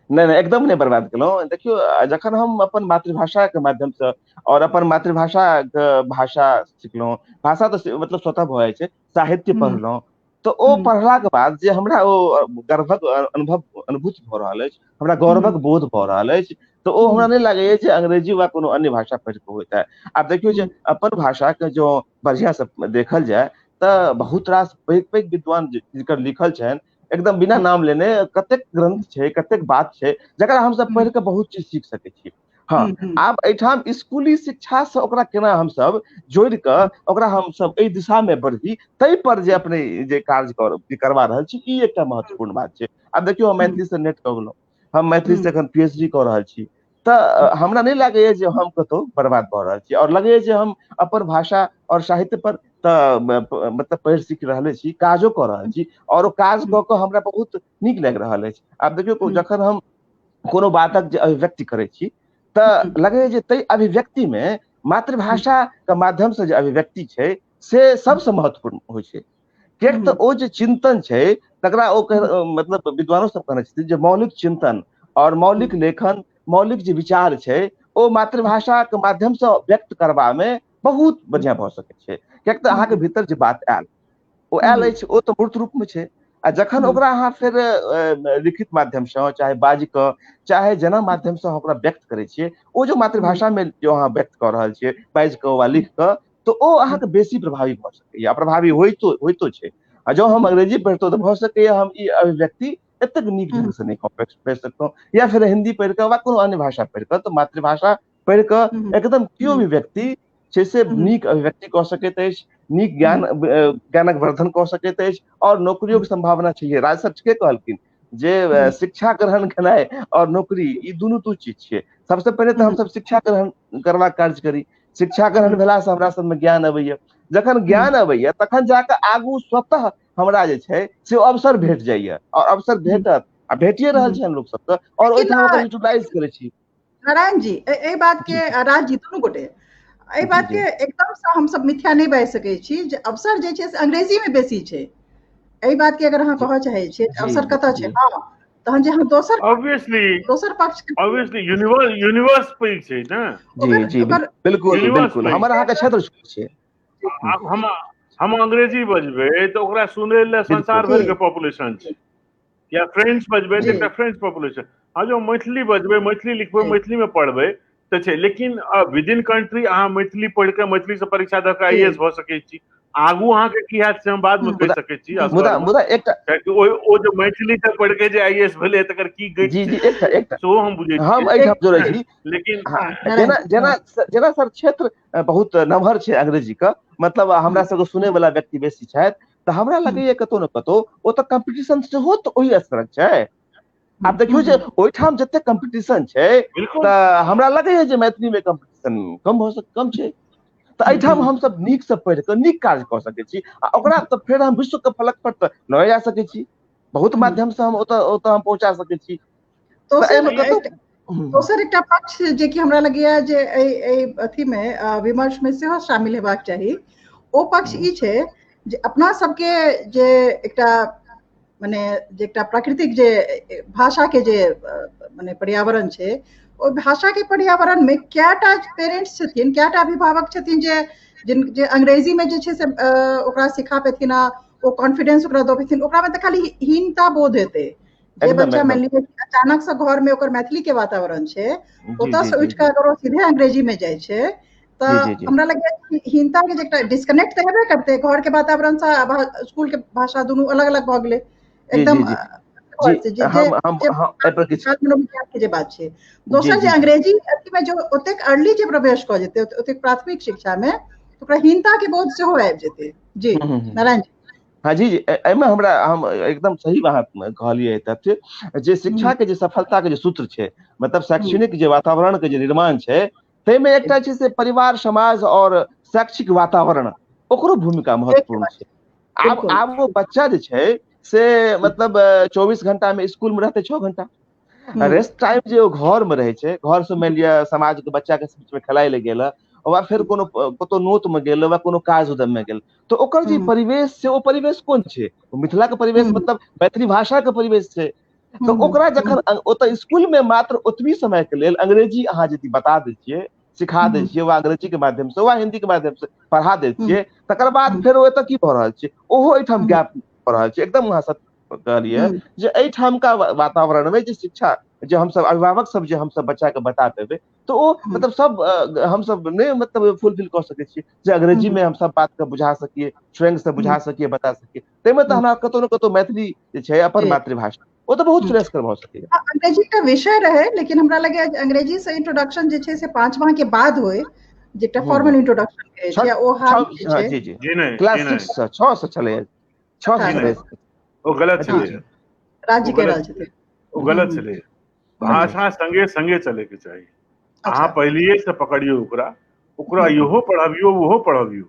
नहि नहि, एकदम नहि बर्बाद केलहुँ। देखियौ, जखन हम अपन मातृभाषाके माध्यमसँ और अपन मातृभाषाके भाषा सिखलहुँ, भाषा तऽ मतलब स्वतः भऽ जाइ छै, साहित्य पढ़लहुँ, तऽ ओ पढ़लाके बाद जे हमरा ओ गर्वक अनुभव अनुभूत भऽ रहल अछि, हमरा गौरवक बोध भऽ रहल अछि, तऽ ओ हमरा नहि लागैए जे अंग्रेजी वा कोनो अन्य भाषा पढ़ि कऽ होइत है। आब देखियौ जे अपन भाषाके जँ बढ़िआँसँ देखल जाय तऽ बहुत रास पैघ पैघ विद्वान जिनकर लिखल छनि, एकदम बिना नाम लेने कतेक ग्रंथ छै, कतेक बात छै, जकरा हमसब पढ़ि कऽ बहुत चीज सीख सकै छी। हँ, आब एहिठाम स्कूली शिक्षासँ ओकरा केना हमसब जोड़ि कऽ ओकरा हमसब एहि दिशामे बढ़ी, ताहि पर जे अपने जे कार्य करवा रहल छी, ई एकटा महत्वपूर्ण बात छै। आब देखियौ, हम मैथिलीसँ नेट कऽ गेलहुँ, हम मैथिलीसँ एखन PhD कऽ रहल छी, तऽ हमरा नहि लागैए जे हम कतहु बर्बाद भऽ रहल छी, आओर लगैए जे हम अपन भाषा आओर साहित्य पर तऽ मतलब पढ़ि सीख रहले छी, काजो कऽ रहल छी, आओर ओ काज कऽ कऽ हमरा बहुत नीक लागि रहल अछि। आब देखियौ, जखन हम कोनो बातक जे अभिव्यक्ति करै छी तऽ लगैए जे ताहि अभिव्यक्तिमे मातृभाषा के माध्यम से जे अभिव्यक्ति छै से सबसँ महत्वपूर्ण होइ छै। किएक तऽ ओ जे चिंतन छै तकरा ओ मतलब विद्वानो सब कहने छथिन जे मौलिक चिंतन और मौलिक लेखन, मौलिक जे विचार छै ओ मातृभाषा के माध्यम से व्यक्त करबा में बहुत बढ़िया भऽ सकै छै। किएक तऽ अहाँके भीतर जे बात आयल ओ आयल अछि, ओ तऽ मूर्त रूप में छै, आ जखन ओकरा अहाँ फेर लिखित माध्यमसँ चाहे बाजि कऽ चाहे जेना माध्यमसँ ओकरा व्यक्त करै छियै, ओ जो मातृभाषामे जो अहाँ व्यक्त कऽ रहल छियै बाजि कऽ वा लिख कऽ, तऽ ओ अहाँके बेसी प्रभावी भऽ सकैए, प्रभावी होइतो होइतो छै। आ जँ हम अंग्रेजी पढ़ितहुँ तऽ भऽ सकैए हम ई अभिव्यक्ति एतेक नीक ढंगसँ नहि कऽ पढ़ि सकतहुँ, या फेर हिंदी पढ़ि कऽ वा कोनो अन्य भाषा पढ़ि कऽ। तऽ मातृभाषा पढ़ि कऽ एकदम केओ भी व्यक्ति छै से नीक अभिव्यक्ति कऽ सकैत अछि, नीक ज्ञान ज्ञानक वर्धन कऽ सकैत अछि और नौकरियोके सम्भावना छैहे। राज सर ठीके कहलखिन जे शिक्षा ग्रहण केनाइ और नौकरी ई दुनू दू चीज छियै। सबसँ पहिने तऽ हमसब शिक्षा ग्रहण करबाक कार्य करी। शिक्षा ग्रहण भेलासँ हमरा सबमे ज्ञान अबैया, जखन ज्ञान अबैया तखन जाकऽ आगू स्वतः हमरा जे छै से अवसर भेट जाइया, और अवसर भेटत आ भेटिए रहल छै हम लोक सबके, और ओहिठाम ओकर यूटिलाइज करै छी। नारायण जी, एहि बात के, राज जी, दुनू गोटे एहि बात के एकदम से हमसब मिथ्या नहि बाजि सकै छी जे अवसर जे छै से अंग्रेजी में बेसी छै। एहि बात के अगर अहाँ कहऽ चाहै छियै अवसर कतऽ छै, हँ, तहन जे हम दोसर ऑब्वियसली दोसर पक्ष ऑब्वियसली यूनिवर्स यूनिवर्स पैघ छै ने। जी जी, बिल्कुल बिल्कुल, हमर अहाँके क्षेत्र छै। हम अंग्रेजी बजबै तऽ ओकरा सुनै लए संसार भरि के पॉपुलेशन छै, या फ्रेंच बजबै तऽ एकटा फ्रेंच पॉपुलेशन। हँ, जो मैथिली बजबै, मैथिली लिखबै, मैथिली में पढ़बै तऽ छै, लेकिन विद इन कंट्री अहाँ मैथिली पढ़ि कऽ मैथिली से परीक्षा दऽ कऽ आईएएस भऽ सकै छी। आगू अहाँके की हैत से हम बाद मे कहि सकै छी। मुदा मुदा एकटा ओ जे मैथिली से पढ़ि के जे आईएएस भेलै तकर की गति जी जी, एकटा एकटा सेहो हम बुझै छी, हम एहिठाम जोड़ै छी। लेकिन जेना जेना जेना सर क्षेत्र बहुत नमहर छै अंग्रेजी के, मतलब हमरा सबके सुनै वाला व्यक्ति बेसी छथि, तऽ हमरा लगैया कतौ ने कतौ ओतऽ कम्पीटिशन सेहो तऽ ओहि स्तरक छै। आब देखियौ जे ओहिठाम जते कम्पीटिशन छै तऽ हमरा लगैया जे मैथिली में कम्पीटिशन कम भऽ सक कम छै, तऽ एहिठाम हमसब नीक से पढ़ि कऽ नीक काज कऽ सकै छी, आ ओकरा तऽ फेर हम विश्व के फलक पर तऽ लऽ जा सकै छी, बहुत माध्यम से हम ओतऽ ओतऽ हम पहुँचा सकै छी। दोसर एकटा पक्ष जे कि हमरा लगैया जे एहि एहि अथीमे विमर्श में सेहो शामिल हेबाक चाही, ओ पक्ष ई छै जे अपना सबके जे एकटा मने जे एकटा प्राकृतिक जे भाषा के जे मने पर्यावरण छै, ओहि भाषा के पर्यावरण में कएटा पेरेंट्स छथिन, कएटा अभिभावक छथिन जे जिन जे अंग्रेजी में जे छै से ओकरा सिखा पेथिन आ ओ कॉन्फिडेंस ओकरा दऽ पेथिन, ओकरा में तऽ खाली हीनता बोध हेतै। जे बच्चा मानि लिअ अचानक से घर में ओकर मैथिली के वातावरण छै, ओतऽ से उठि कऽ अगर ओ सीधे अंग्रेजी में जाइ छै तऽ हमरा लगैया हीनता के जे एकटा डिस्कनेक्ट तऽ हेबे करतै, घर के वातावरण से स्कूल के भाषा दुनू अलग अलग भऽ गेलै एकदम। जे बात छै दोसर जे अंग्रेजी अथी में जो ओतेक अर्ली जे प्रवेश कऽ जेतै ओतेक प्राथमिक शिक्षा में, ओकरा हीनता के बोध सेहो आबि जेतै। जी नारायण जी। हाँ जी जी, एहिमे हमरा हम एकदम सही अहाँ कहलियै तथ्य जे शिक्षा के जे सफलता के जे सूत्र छै, मतलब शैक्षणिक जे वातावरण के जे निर्माण छै, ताहिमे एकटा छै से परिवार, समाज और शैक्षिक वातावरण, ओकरो भूमिका महत्वपूर्ण छै। आब आब ओ बच्चा जे छै से मतलब 24 घंटा में स्कूल में रहतै 6 घंटा, रेस्ट टाइम जे ओ घर में रहै छै, घर से मानि लिअ समाज के बच्चा के बीच में खेलाय लए गेल वा फेर कोनो कतौ नोत में गेल वा कोनो काज उद्यम में गेल, तऽ ओकर जे परिवेश छै ओ परिवेश कोन छै? मिथिला के परिवेश मतलब मैथिली भाषा के परिवेश छै। तऽ ओकरा जखन ओतऽ स्कूल में मात्र ओतबी समय के लेल अंग्रेजी अहाँ यदि बता दै छियै, सिखा दै छियै, वा अंग्रेजी के माध्यम से वा हिंदी के माध्यम से पढ़ा दै छियै, तकर बाद फेर ओ एतऽ की भऽ रहल छै, ओहो एहिठाम गैप भऽ रहल छै। एकदम अहाँ सब कहलियै जे एहिठामका वातावरण में जे शिक्षा जे हमसब अभिभावक सब जे हमसब बच्चा के बता पेबै, तऽ ओ मतलब सब हमसब नहि मतलब फुलफिल कऽ सकै छियै जे अंग्रेजी में हमसब बात के बुझा सकिए, स्वयं से बुझा सकिए, बता सकिए। ताहिमे तऽ हमरा कतौ ने कतौ मैथिली जे छै अपन मातृभाषा ओ तऽ बहुत श्रेष्ठ भऽ सकैया। अंग्रेजी के विषय रहे, लेकिन हमरा लगैया अंग्रेजी से इंट्रोडक्शन जे छै से 5वां के बाद होय, जे एकटा फॉर्मल इंट्रोडक्शन के छै ओ हार्ड छै। जी जी, क्लास 6 से 6 से छलै, 6 से छलै, ओ गलत छलै, राज्य के रहल छलै, ओ गलत छलै। भाषा संगे संगे चले के चाही। अहाँ पहिलिए से पकड़ियौ ओकरा, ओकरा इहो पढ़बियौ ओहो पढ़बियौ,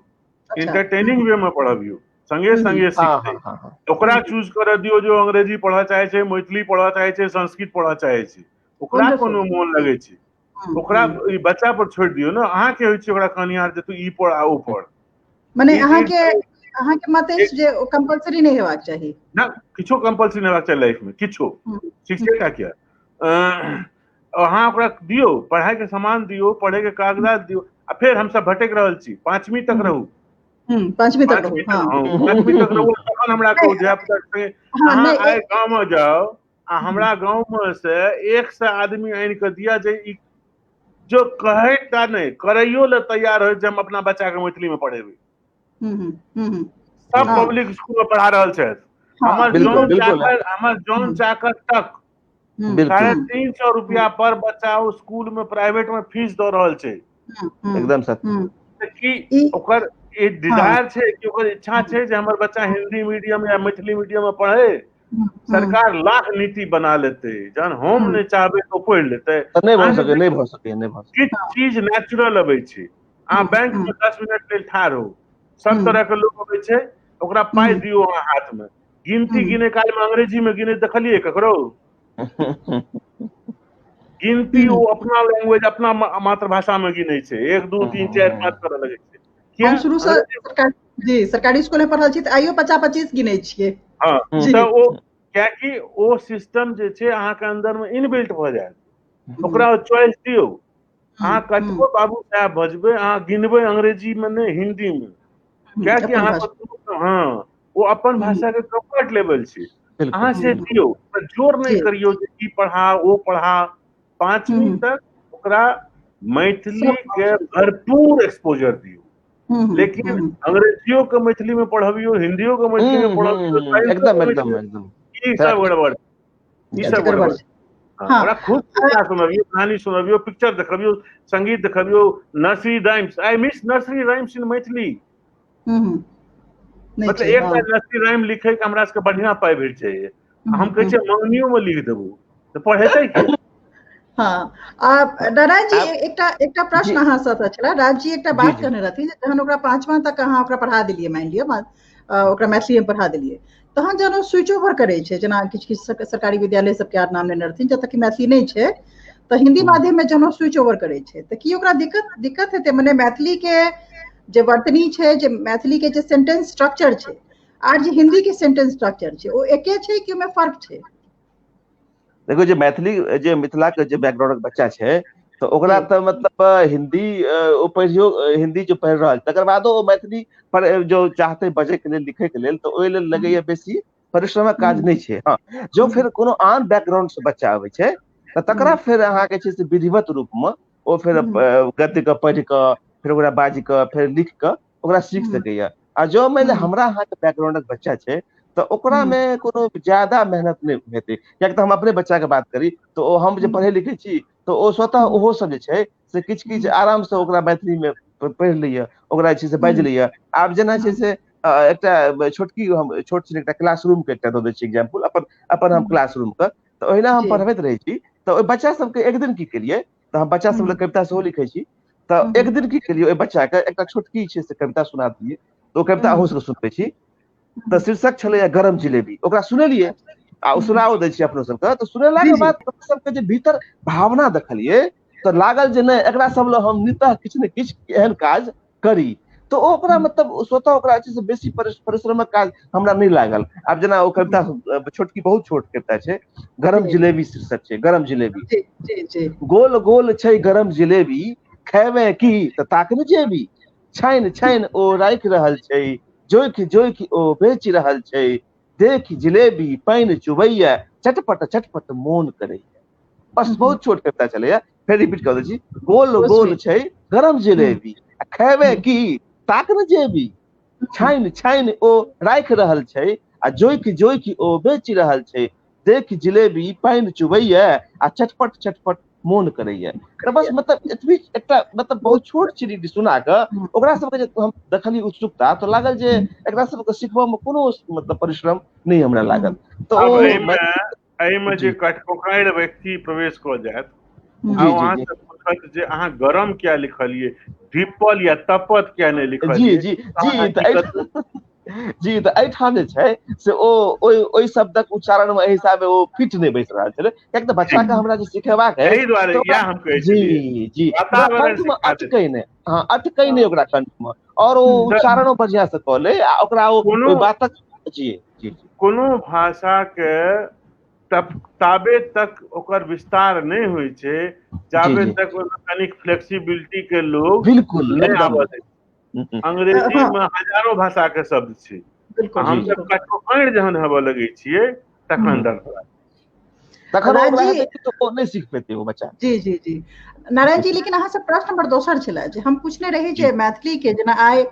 एंटरटेनिंग वे में पढ़बियौ, संगे संगे सीखतै। ओकरा चूज करऽ दियौ जो अंग्रेजी पढ़ऽ चाहे छै, मैथिली पढ़ऽ चाहे छै, संस्कृत पढ़ऽ चाहे छै, ओकरा कोनो मोन लगै छै। ओकरा बच्चा पर छोड़ि दियौ ने। अहाँके होइ छै ओकरा कहनिहार जे तू ई पढ़ आ ओ पढ़। मने अहाँके मत अछि जे ओ कंपलसरी नहि हेबाक चाही ना, किछो कंपलसरी नहि हेबाक चाही लाइफ में, किछो शिक्षे का किया। अहाँ ओकरा दियौ पढ़ाई के सामान दियौ, पढ़े के कागजात दियौ। आ फेर हमसब भटकि रहल छी, 5वीं तक रहू, 5वीं तक रहू, 5वीं तक रहू, तखन हमरा कहू धियापुता। अहाँ आइ गाँव में जाउ आ हमरा गाँव में से 100 आदमी आनि कऽ दिअ जे ई जो कहै टा नहि करैयो लए तैयार होय जे हम अपना बच्चा के मैथिली में पढ़ेबै। सब पब्लिक स्कूल में पढ़ा रहल छथि। हमर जौन चाकर तक 350 रुपया पर बच्चा स्कूल में प्राइवेट में फीस दऽ रहल छै। एकदम सत्य। की ओकर डिजायर छै कि ओकर इच्छा छै जे हमर बच्चा हिंदी मीडियम या मैथिली मीडियम में पढ़े? सरकार लाख नीति बना लेतै, जहन हम नहि चाहबै तऽ पढ़ि लेतै। नहि भऽ सकै, नहि भऽ सकै, नहि भऽ सकै। किछु चीज नेचुरल अबै छै। अहाँ बैंक में 10 मिनट लेल ठाढ़ हो, सब तरह के लोग अबै छै, ओकरा पाइ दियौ अहाँ हाथ में, गिनती गिने काल में अंग्रेजी में गिने देखलियै ककरो? गिनती ओ अपना लैंग्वेज अपना मातृभाषा में गिनै छै, 1 2 3 4 5 करऽ लगै छै। हम शुरू से सरकारी स्कूल में पढ़ल छी तऽ आइयो 50-25 गिनै छियै। हँ, तऽ ओ कियाकि ओ सिस्टम जे छै अहाँके अन्दर में इनबिल्ट भऽ जायत, ओकरा चॉइस दियौ। अहाँ कतबो बाबू साहेब बजबै, अहाँ गिनबै अंग्रेजी में नहि हिंदी में, कियाकि अहाँ हँ ओ अपन भाषा के कम्फर्ट लेवल छै। अहाँ से दियौ, जोर नहि करियौ जे ई पढ़ा ओ पढ़ा। 5वीं तक ओकरा मैथिली के भरपूर एक्सपोजर दियौ, लेकिन अंग्रेजियो के मैथिली में पढ़बियौ, हिंदियो के मैथिली में पढ़बियौ, एकदम एकदम एकदम ई सब गड़बड़, ई सब गड़बड़। ओकरा खूब कथा सुनबियौ, कहानी सुनबियौ, पिक्चर देखबियौ, संगीत देखबियौ, nursery rhymes. I miss nursery rhymes in Maithili. मतलब एकटा नर्सरी राइम लिखे के हमरा सबके बढ़िया पाइ भेट जाइए, हम कहै छियै मंगनियो में लिख देबू तऽ पढ़ेतै के? हाँ, नारायण जी एकटा एकटा प्रश्न अहाँ से छलै। राज जी एकटा बात कहने रहथिन जे जहन ओकरा 5वां तक अहाँ ओकरा पढ़ा देलियै, मानि लिअ ओकरा मैथिली में पढ़ा देलियै, तहन जहन ओ स्विच ओवर करै छै, जेना किछु किछु सरकारी विद्यालय सबके आर नाम लेने रहथिन जतऽ कि मैथिली नहि छै, तऽ हिंदी माध्यम में जहन ओ स्विच ओवर करै छै तऽ की ओकरा दिक्कत हेतै? मने मैथिली के जे वर्तनी छै, जे मैथिली के जे सेंटेंस स्ट्रक्चर छै आर जे हिंदी के सेंटेंस स्ट्रक्चर छै, ओ एके छै कि ओहिमे फर्क छै? देखो, जे मैथिली जे मिथिला के जे बैकग्राउंड बच्चा छै तऽ ओकरा तऽ मतलब हिंदी ओ पढ़ियो, हिंदी जो पढ़ि रहल तकर बादो ओ मैथिली पर जो चाहते बजै के लेल लिखै के लेल, तऽ ओहि लेल लगैया बेसी परिश्रमक काज नहि छै। हँ, जो फेर कोनो आन बैकग्राउंड से बच्चा अबै छै तऽ तकरा फेर अहाँके छै से विधिवत रूप में ओ फेर गद्य के पढ़ि कऽ फेर ओकरा बाजि कऽ फेर लिख कऽ ओकरा सीख सकैया। आ जो मानि लिअ हमरा अहाँके बैकग्राउंडक बच्चा छै तऽ ओकरा मे कोनो ज्यादा मेहनत नहि हेतै, कियाकि तऽ हम अपने बच्चा के बात करी तऽ ओ हम जे पढ़ै लिखै छी तऽ ओ स्वतः ओहो सब जे छै से किछु किछु आराम से ओकरा मैथिली मे पढ़ि लैया, ओकरा जे छै से बाजि लैया। आब जेना छै से एकटा छोटकी हम छोट छिन एकटा क्लासरूम के एकटा दऽ दै छी एग्जाम्पल, अपन अपन हम क्लासरूम के तऽ ओहिना हम पढ़बैत रहै छी तऽ ओहि बच्चा सबके एक दिन की केलियै तऽ हम बच्चा सब लए कविता सेहो लिखै छी, तऽ एक दिन की केलियै ओहि बच्चा के एकटा छोटकी छै से कविता सुना दियै, तऽ ओ कविता अहूँ सबके सुनबै छी। तऽ शीर्षक छलैया गरम जिलेबी, ओकरा सुनेलियै आ ओ सुनाओ दै छी अपनो सबके। तऽ सुनेलाके बाद सबके जे भीतर भावना देखलियै तऽ लागल जे नहि, एकरा सब लए हम नितः किछु ने किछु एहन काज करी। तऽ ओ ओकरा मतलब स्वतः ओकरा जे छै से बेसी परिश्रमक काज हमरा नहि लागल। आब जेना ओ कविता छोटकी बहुत छोट कविता छै, गरम जिलेबी शीर्षक छै, गरम जिलेबी। गोल गोल छै गरम जिलेबी, खेबै की तऽ ताकने जेबी, छानि छानि ओ राखि रहल छै, जोखि जोखि ओ बेच रहल छै, देख जिलेबी पानि चुबैया, चटपट चटपट मोन करैया। बस बहुत छोट कविता छलैया, फेर रिपीट कऽ दै छी। गोल गोल छै गरम जिलेबी, खेबै की ताक ने जेबी, छानि छानि ओ राखि रहल छै, आ जोखि जोखि ओ बेच रहल छै, देख जिलेबी पानि चुबैया आ चटपट चटपट मोन करैया। तऽ बस मतलब एतबी एकटा मतलब बहुत छोट चीज सुना कऽ ओकरा सबके जे हम देखलियै उत्सुकता, तऽ लागल जे एकरा सबके सिखबऽ मे कोनो मतलब परिश्रम नहि हमरा लागल। तऽ एहिमे जे कटकोकारि व्यक्ति प्रवेश कऽ जायत आ अहाँ से पूछत जे अहाँ गरम किया लिखलियै, धीपल या तपत किया नहि लिखलियै? जी जी जी, जी, तऽ एहिठाम जे छै से ओ ओहि शब्दक उच्चारण मे एहि हिसाबे ओ फिट नहि बैस रहल छलै, कियाकि तऽ बच्चा के हमरा जे सिखेबाक अछि, जी जी, कंठ मे अटकै नहि, हँ अटकै नहि ओकरा कंठ मे, और ओ उच्चारणो बढ़िया से कऽ ले आ ओकरा ओ बातक जी जी। कोनो भाषा के ताबे तक ओकर विस्तार नहि होइ छै जाबे तक ओहिमे कनिक फ्लेक्सिबिलिटी के लोग बिल्कुल नहि आबऽ दै। अंग्रेजी मे हजारो भाषा के शब्द छै, हमसब कठोर जहन हेबऽ लगै छियै तखन डर तखन नहि सीख पेतै ओ बच्चा। जी जी जी नारायण जी, लेकिन अहाँ से प्रश्न नंबर दोसर छलै जे हम पूछने रही जे मैथिली के जेना आइ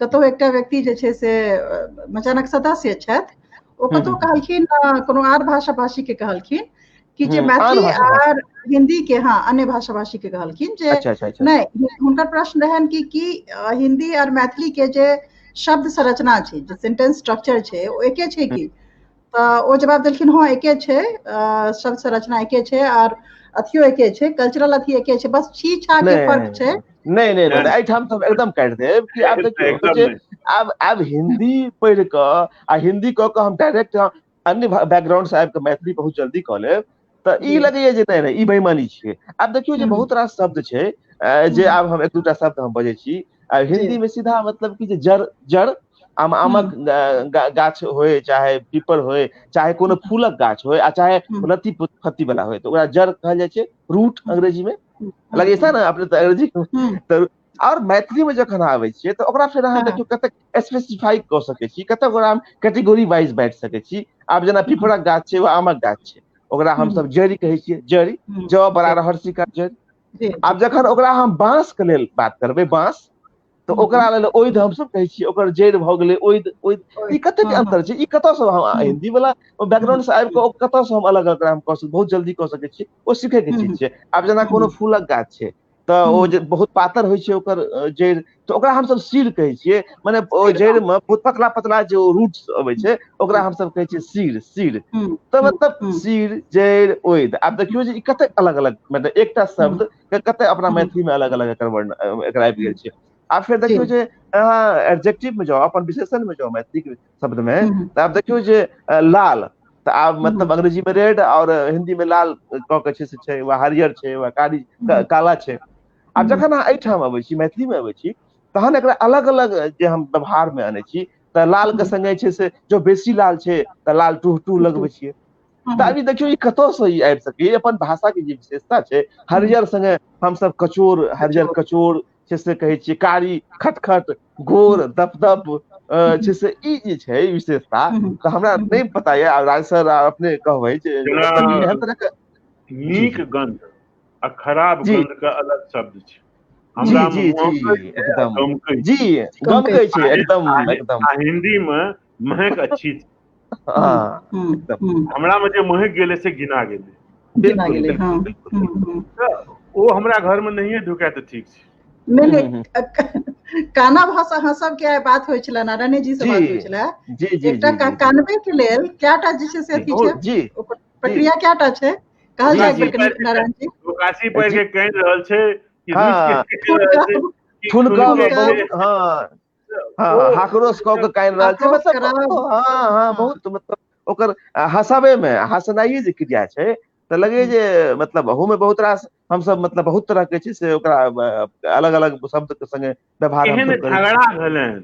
कतहु एकटा व्यक्ति जे छै से मचानक सदस्य छथि, ओ कतहु कहलखिन कोनो आर भाषा भाषी के कहलखिन कि जे मैथिली आर हिंदी के, हाँ अन्य भाषा भाषी के कहलखिन जे नहि, हुनकर प्रश्न रहनि कि की हिंदी आर मैथिली के जे शब्द संरचना छै, जे सेंटेंस स्ट्रक्चर छै, ओ एके छै की? तऽ ओ जवाब देलखिन हँ एके छै, शब्द संरचना एके छै आर अथियो एके छै, कल्चरल अथी एके छै, बस छी छा के फर्क छै। नहि नहि नहि, एहिठाम तऽ हम एकदम काटि देब कि आब देखियौ जे आब आब हिंदी पढ़ि कऽ आ हिंदी कऽ कऽ हम डायरेक्ट अन्य बैकग्राउंड से आबि कऽ मैथिली बहुत जल्दी कऽ लेब तऽ ई लगैया जे नहि नहि ई बेईमानी छियै। आब देखियौ जे बहुत रास शब्द छै जे आब हम एक दूटा शब्द हम बजै छी, आ हिंदी मे सीधा मतलब कि जे जड़, जड़ आम, आमक गाछ होय चाहे पीपर होय चाहे कोनो फूलक गाछ होय आ चाहे लत्ती फत्ती वाला होय, तऽ ओकरा जड़ कहल जाइ छै, रूट अंग्रेजी मे लगै छै ने अपने तऽ अंग्रेजी तऽ। और मैथिली में जखन आबै छियै तऽ ओकरा फेर अहाँ देखियौ कतेक स्पेसिफाई कऽ सकै छी, कतेक ओकरा हम कैटेगोरी वाइज बाँटि सकै छी। आब जेना पीपरक गाछ छै वा आमक गाछ छै, ओकरा हमसब जड़ि कहै छियै, जड़ि, ज बड़ा रहर्षि का जड़ि। आब जखन ओकरा हम बांस के लेल बात करबै, बांस, तऽ ओकरा लेल ओइद हमसब कहै छियै, ओकर जड़ि भऽ गेलै ओइद। ओइद ई कतेक अंतर छै, ई कतऽसँ हम हिंदी वाला बैकग्राउंड से आबि कऽ कतऽसँ हम अलग अलग हम कऽ बहुत जल्दी कऽ सकै छियै, ओ सीखै के चीज छै। आब जेना कोनो फूलक गाछ छै तऽ ओ जे बहुत पातर होइ छै ओकर जड़ि, तऽ ओकरा हमसब सीर कहै छियै, मने ओ जड़ि मे बहुत पतला पतला जे ओ रूट्स अबै छै ओकरा हमसब कहै छियै सीर, सीर। तऽ मतलब सीर, जड़ि, ओइद। आब देखियौ जे ई कतेक अलग अलग, मतलब एकटा शब्द के कतेक अपना मैथिली मे अलग अलग एकर वर्ण एकर आबि गेल छै। आब फेर देखियौ जे अहाँ एडजेक्टिव मे जाउ, अपन विशेषण मे जाउ मैथिली के शब्द मे, तऽ आब देखियौ जे लाल, तऽ आब मतलब अंग्रेजी में रेड और हिंदी में लाल कऽ के छै से छै, वा हरियर छै वा कारी काला छै। आब जखन अहाँ एहिठाम अबै छी, मैथिली मे अबै छी, तहन एकरा अलग अलग जे हम व्यवहार मे अनै छी, तऽ लाल के संगे छै से जो बेसी लाल छै तऽ लाल टूह टूह लगबै छियै। तऽ अभी देखियौ ई कतऽसँ ई आबि सकैए, अपन भाषा के जे विशेषता छै। हरियर संगे हमसब कचोर, हरियर कचोर छै से कहै छियै, कारी खटखट, गोर दप दप छै से ई जे छै विशेषता, तऽ हमरा नहि पता यऽ, आब राज सर अपने कहबै जे एहन तरहके नीक गंध आ खराब गंध के अलग शब्द छै। हमरा जी जी एकदम जी गमकै छै एकदम एकदम। आ हिंदी मे महक अच्छी छै, हमरा मे जे महक गेलै से घिना गेलै, बिल्कुल बिल्कुल, ओ हमरा घर मे नहिये ढुकाय तऽ ठीक छै। नहि, काना भाषा हँसब के बात होइ छलै, नारायण जी से बात होइ छलै, एकटा कानबे के लेल कएटा जे छै से अथी छै, ओकर प्रक्रिया कएटा छै कहल जाय नारायण जी? काशी पढ़ि के कहि रहल छै कि ठुनकब, हँ हँ, हाकरोस कऽ के कानि रहल छै, मतलब हँ हँ बहुत, मतलब ओकर हँसबे मे हँसनाइए जे क्रिया छै, तऽ लगैए जे मतलब अहूमे बहुत रास हमसब मतलब बहुत तरह के छै से ओकरा अलग अलग शब्द के संगे व्यवहार एहन झगड़ा भेलनि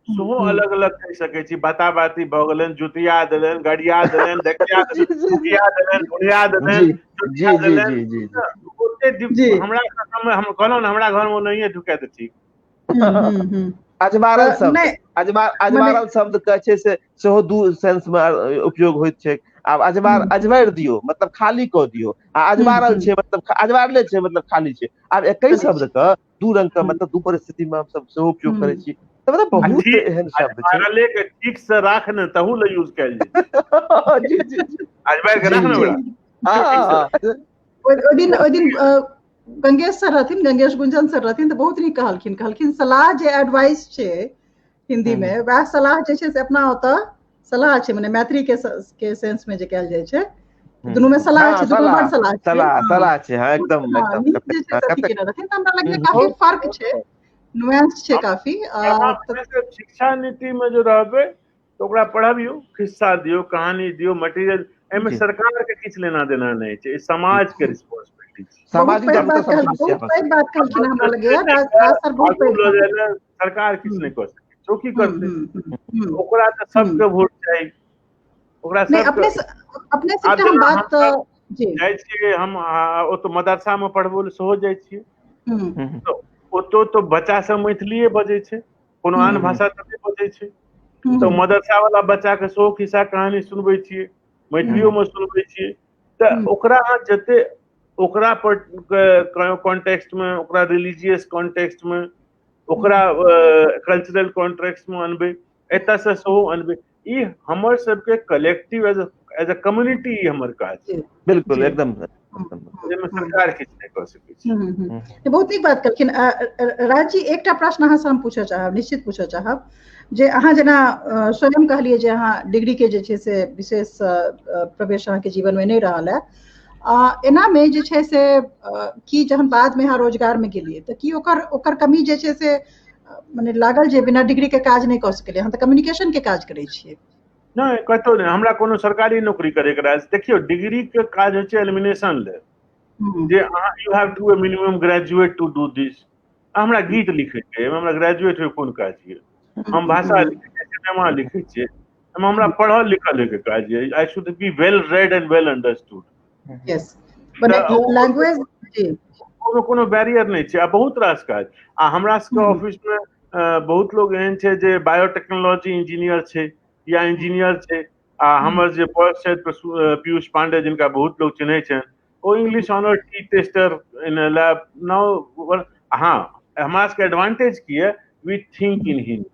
सेहो अलग अलग कहि सकै छी, बाता बाती भऽ गेलनि, जुतिया देलनि, गरिया देलनि, देखिया देलनि, धुनिया देलनि, जी जी जी जी। ओते हमरा हम कहलहुँ ने हमरा घर मे नहिये ढुकाय तऽ ठीक। अजमारल शब्द, अजमारल शब्द के छै से सेहो दू सेंस मे उपयोग होइत छै। आब अजमार अजमारि दियौ मतलब खाली कऽ दियौ, आ अजमारल छै मतलब अजमारले छै मतलब खाली छै। आब एकहि शब्द के दू रंग के मतलब दू परिस्थिति मे हमसब सेहो उपयोग करै छी, तऽ मतलब बहुत एहन शब्द छै। के ठीक से राख ने तहू ले यूज कयल जाइ। जी जी अजमारि के राख ने ओकरा। ओहि दिन गंगेश सर रहथिन, गंगेश गुंजन सर रहथिन, तऽ बहुत नीक कहलखिन, कहलखिन सलाह जे एडवाइस छै हिंदी मे, वएह सलाह जे छै से अपना ओतऽ सलाह छै, मने मैथिली के सेंस में जे कयल जाइ छै, दुनू में सलाह छै, दुनू बड़ सलाह छै, सलाह सलाह छै, हां एकदम एकदम। रहथिन, तऽ हमरा लगैए काफी फर्क छै नुएंस छै काफी। शिक्षा नीति में जो रहबै तऽ ओकरा पढ़बियौ, खिस्सा दियौ, कहानी दियौ, मटेरियल। एहिमे सरकार के किछु लेना देना नहि छै, समाज के रिस्पॉन्सिबिलिटी छै। सरकार किछु नहि कऽ सकै छै, की करतै? ओकरा तऽ सबके वोट चाही, ओकरा अपने से हम बात जाइ छियै, हम ओतऽ मदरसा मे पढ़बो लए सेहो जाइ छियै, ओतौ तऽ बच्चा सब मैथिलीए बजै छै, कोनो आन भाषा तऽ नहि बजै छै। तऽ मदरसा वाला बच्चा के सेहो खिस्सा कहानी सुनबै छियै, मैथिलियो मे सुनबै छियै। तऽ ओकरा अहाँ जते ओकरा पर कॉन्टेक्स्ट मे, ओकरा रिलीजियस कॉन्टेक्स्ट मे, ओकरा कल्चरल कॉन्टेक्स्ट मे अनबै, एतऽ से सेहो अनबै। ई हमर सबके कलेक्टिव एज अ कम्युनिटी हमर काज छै। बिल्कुल, एकदम। जाहिमे सरकार किछु नहि कऽ सकै छै। बहुत नीक बात कहलखिन राज जी। एकटा प्रश्न अहाँ से हम पूछऽ चाहब, निश्चित पूछऽ चाहब, जे अहाँ जेना स्वयं कहलियै जे अहाँ डिग्री के जे छै से विशेष प्रवेश अहाँके जीवन में नहि रहल है। एनामे जे छै से की जहन बादमे अहाँ रोजगारमे गेलियै तऽ की ओकर ओकर कमी जे छै से मने लागल जे बिना डिग्री के काज नहि कऽ सकलियै? अहाँ तऽ कम्युनिकेशन के काज करै छियै। नहि, कतहु नहि। हमरा कोनो सरकारी नौकरी करैके रहै। देखियौ, डिग्री के काज होइ छै एलिमिनेशन लेल, जे अहाँ you have to a minimum graduate to do this. हमरा गीत लिखैके अइ, हमरा ग्रेजुएट होय कोन काज यऽ? हम भाषा लिखै छियै, सिनेमा लिखै छियै, एहिमे हमरा पढ़ल लिखल होयके काज यऽ? I should be well read and well understood. Yes, language. ओहिमे कोनो बैरियर नहि छै आ बहुत रास काज। आ हमरा सबके ऑफिस मे बहुत लोग एहन छै जे बायोटेक्नोलॉजी इंजीनियर छै या इंजीनियर छै। आ हमर जे बॉस छथि पीयूष पांडे, जिनका बहुत लोग चिन्है छनि, ओ English honour tea taster in lab now. हँ, हमरा सबके एडवांटेज की यऽ? We think in Hindi,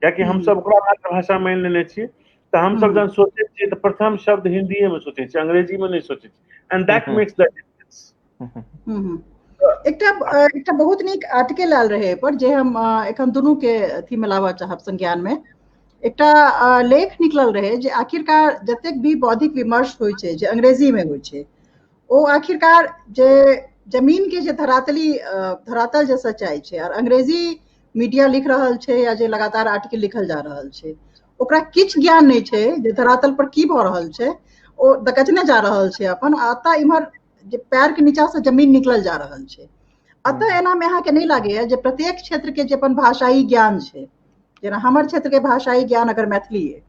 कियाकि हमसब ओकरा मातृभाषा मानि लेने छियै। तऽ हमसब जहन सोचै छियै तऽ प्रथम शब्द हिन्दीए मे सोचै छियै, अंग्रेजी मे नहि सोचै छियै, and that makes the difference. एकटा एकटा बहुत नीक आर्टिकल आयल रहै एहिपर, जे हम एखन दुनू के अथी मे लाबऽ चाहब संज्ञान मे। एकटा लेख निकलल रहै जे आखिरकार जतेक भी बौद्धिक विमर्श होइ छै जे अंग्रेजी मे होइ छै, ओ आखिरकार जे जमीन के जे धरातली धरातल जे सच्चाइ छै और अंग्रेजी मीडिया लिख रहल छै या जे लगातार आर्टिकल लिखल जा रहल छै, ओकरा किछु ज्ञान नहि छै जे धरातल पर की भऽ रहल छै। ओ दकचने जा रहल छै अपन, आ एतऽ इम्हर जे पैर के नीचा से जमीन निकलल जा रहल छै। अतः एना मे अहाँके नहि लागैया जे प्रत्येक क्षेत्र के जे अपन भाषाई ज्ञान छै, जेना हमर क्षेत्र के भाषाई ज्ञान अगर मैथिली अइ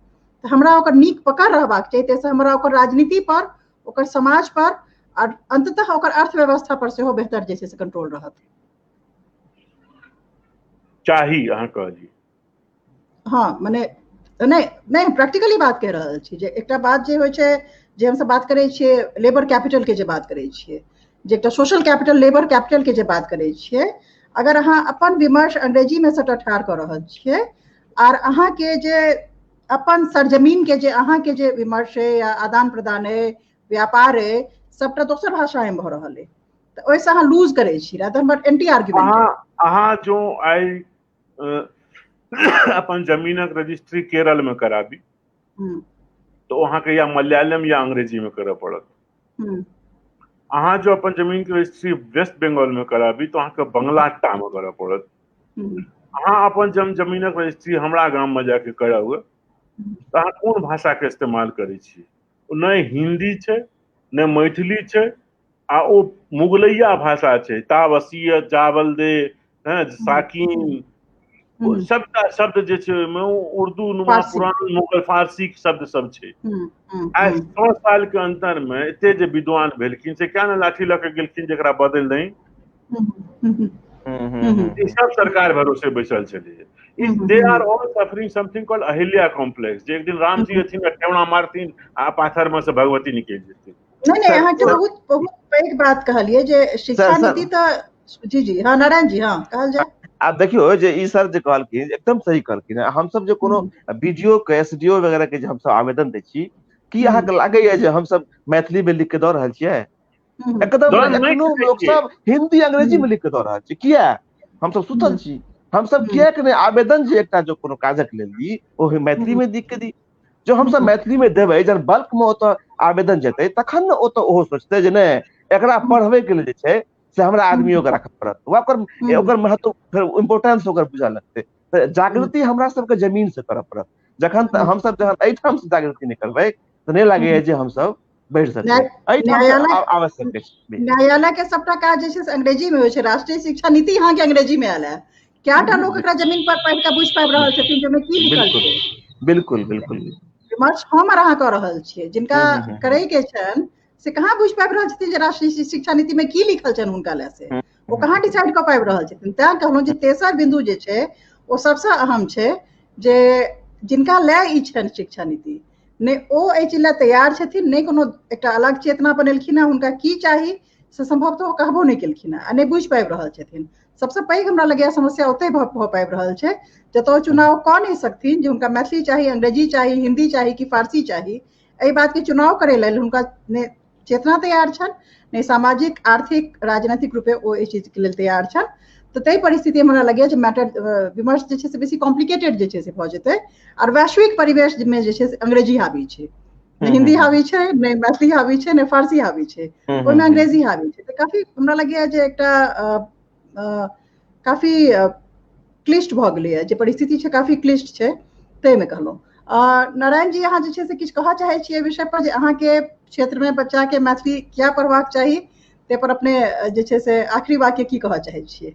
तऽ हमरा ओकर नीक पकड़ रहबाक चाही, ताहिसँ हमरा ओकर राजनीति पर, ओकर समाज पर आर अंततः ओकर अर्थव्यवस्था पर सेहो बेहतर जे छै से कंट्रोल रहत? चाही, अहाँ कहलियै। हँ, मने नहि नहि, प्रैक्टिकली बात कहि रहल छी जे एकटा बात जे होइ छै, जे हमसब बात करै छियै लेबर कैपिटल के जे बात करै छियै, जे एकटा सोशल कैपिटल, लेबर कैपिटल के जे बात करै छियै, अगर अहाँ अपन विमर्श अंग्रेजी मे सबटा ठाढ़ कऽ रहल छियै आर अहाँके जे अपन सरजमीन के जे अहाँके जे विमर्श अइ या आदान प्रदान अइ, व्यापार अइ, सबटा दोसर भाषा मे भऽ रहल अइ, तऽ ओहिसँ अहाँ लूज करै छी। हमर एंटी आर्ग्यूमेंट। अहाँ जो आइ अपन जमीनक रजिस्ट्री केरल मे कराबी तऽ ओ अहाँके या मलयालम या अंग्रेजी मे करय पड़त। अहाँ जो अपन जमीन के रजिस्ट्री वेस्ट बंगाल मे कराबी तऽ अहाँके बंगला टा मे करय पड़त। अहाँ अपन जमीनक रजिस्ट्री हमरा गाम मे जाके कराउ तऽ अहाँ कोन भाषा के इस्तेमाल करै छी? नहि हिन्दी छै, नहि मैथिली छै, आ ओ मुगलैया भाषा छै, तावसीयत, जावल दे, साकिन, सबटा शब्द जे छै ओहिमे उर्दू नुमा पुरान मुगल फारसी के शब्द सब छै। आइ 100 साल के अंतर मे एते जे विद्वान भेलखिन से क्या ने लाठी लऽ के गेलखिन जेकरा बदलि दही? ई सब सरकार भरोसे बैसल छलै। They are all suffering something called Ahilya complex, जे एक दिन राम जी अथिन, ठेहुना मारथिन आ पाथर में से भगवती निकलि जेथिन। नहि नहि, अहाँके बहुत बहुत पैघ बात कहलियै जे शिक्षा नीति तऽ। जी जी, हँ नारायण जी, हँ, कहल जाय। आब देखियौ जे ई सर जे कहलखिन, एकदम सही कहलखिन। हमसब जे कोनो बीडीओ के, एसडीओ वगैरह के जे हमसब आवेदन दै छी, की अहाँके लागैया जे हमसब मैथिली मे लिख के दऽ रहल छियै? एकदम एखनो लोक सब हिन्दी अंग्रेजी मे लिख के दऽ रहल छै। किया हमसब सुतल छी? हमसब किएक नहि आवेदन जे एकटा जो कोनो काजक लेल दी, ओ मैथिली मे लिख के दी? जो हमसब मैथिली मे देबै, जहन बल्क मे ओतऽ आवेदन जेतै, तखन ने ओतऽ ओहो सोचतै जे नहि, एकरा पढ़बै के लेल जे छै से हमरा आदमियों के राखऽ पड़त, ओकर ओकर महत्व फेर इम्पोर्टेंस ओकर बुझऽ लगतै। तऽ जागृति हमरा सबके जमीन से करऽ पड़त। जखन हमसब जहन एहिठाम से जागृति नहि करबै तऽ नहि लागैया जे हमसब बढ़ि सकबै। आवश्यक अछि। न्यायालय के सबटा काज जे छै से अंग्रेजी में होइ छै। राष्ट्रीय शिक्षा नीति अहाँके अंग्रेजी में आयल है। कएटा लोक एकरा जमीन पर पढ़ि कऽ बुझि पाबि रहल छथिन जे ओहिमे की लिखल छै? बिल्कुल बिल्कुल। विमर्श हम आर अहाँ कऽ रहल छियै, जिनका करै के छनि से कहाँ बुझि पाबि रहल छथिन जे राष्ट्रीय शिक्षा नीति में की लिखल छनि हुनका लए, से ओ कहाँ डिसाइड कऽ पाबि रहल छथिन। तैं कहलहुँ जे तेसर बिंदु जे छै ओ सबसँ अहम छै जे जिनका लए ई छनि शिक्षा नीति, नहि ओ एहि चीज लए तैयार छथिन, नहि कोनो एकटा अलग चेतना बनेलखिन हेँ। हुनका की चाही से सम्भवतः ओ कहबो नहि केलखिन हेँ आ नहि बुझि पाबि रहल छथिन। सबसँ पैघ हमरा लगैया समस्या ओतहि भऽ पाबि रहल छै जतय चुनाव कऽ नहि सकथिन जे हुनका मैथिली चाही, अंग्रेजी चाही, हिंदी चाही कि फारसी चाही। एहि बातके चुनाव करै लेल हुनका नहि चेतना तैयार छनि, नहि सामाजिक, आर्थिक, राजनीतिक रूपे ओ एहि चीजके लेल तैयार छनि। तऽ ताहि परिस्थिति हमरा लगैया जे मैटर विमर्श जे छै से बेसी कॉम्प्लिकेटेड जे छै से भऽ जेतै। आर वैश्विक परिवेशमे जे छै से अंग्रेजी हावी छै, नहि हिंदी हावी छै, नहि मैथिली हावी छै, नहि फारसी हावी छै, ओहिमे अंग्रेजी हावी छै। तऽ काफी हमरा लगैया जे एकटा काफी क्लिष्ट भऽ गेलैया जे परिस्थिति छै, काफी क्लिष्ट छै, ताहिमे कहलहुँ। नारायण जी, अहाँ जे छै से किछु कहऽ चाहै छियै एहि विषय पर जे अहाँके क्षेत्रमे बच्चाके मैथिली किया पढ़बाक चाही, ताहि पर अपने जे छै से आखिरी वाक्य की कहऽ चाहै छियै?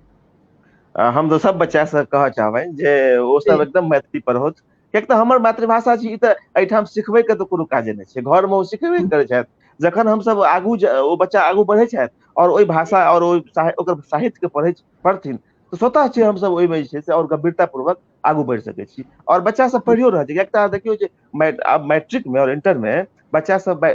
हम तऽ सब बच्चा से कहऽ चाहबनि जे ओ सब एकदम मैथिली पढ़ौथ, किएक तऽ हमर मातृभाषा छी। ई तऽ एहिठाम सिखबै के तऽ कोनो काजे नहि छै, घरमे ओ सिखेबे करै छथि। जखन हमसब आगू ओ बच्चा आगू बढ़ै छथि आओर ओहि भाषा आओर ओहि ओकर साहित्यके पढ़थिन तऽ स्वतः छै हमसब ओहिमे जे छै से आओर गंभीरता पूर्वक आगू बढ़ि सकै छी। आओर बच्चा सब पढ़ियो रहल छै। किएक तऽ देखियौ जे आब मैट्रिक मे आओर इंटर मे बच्चा सब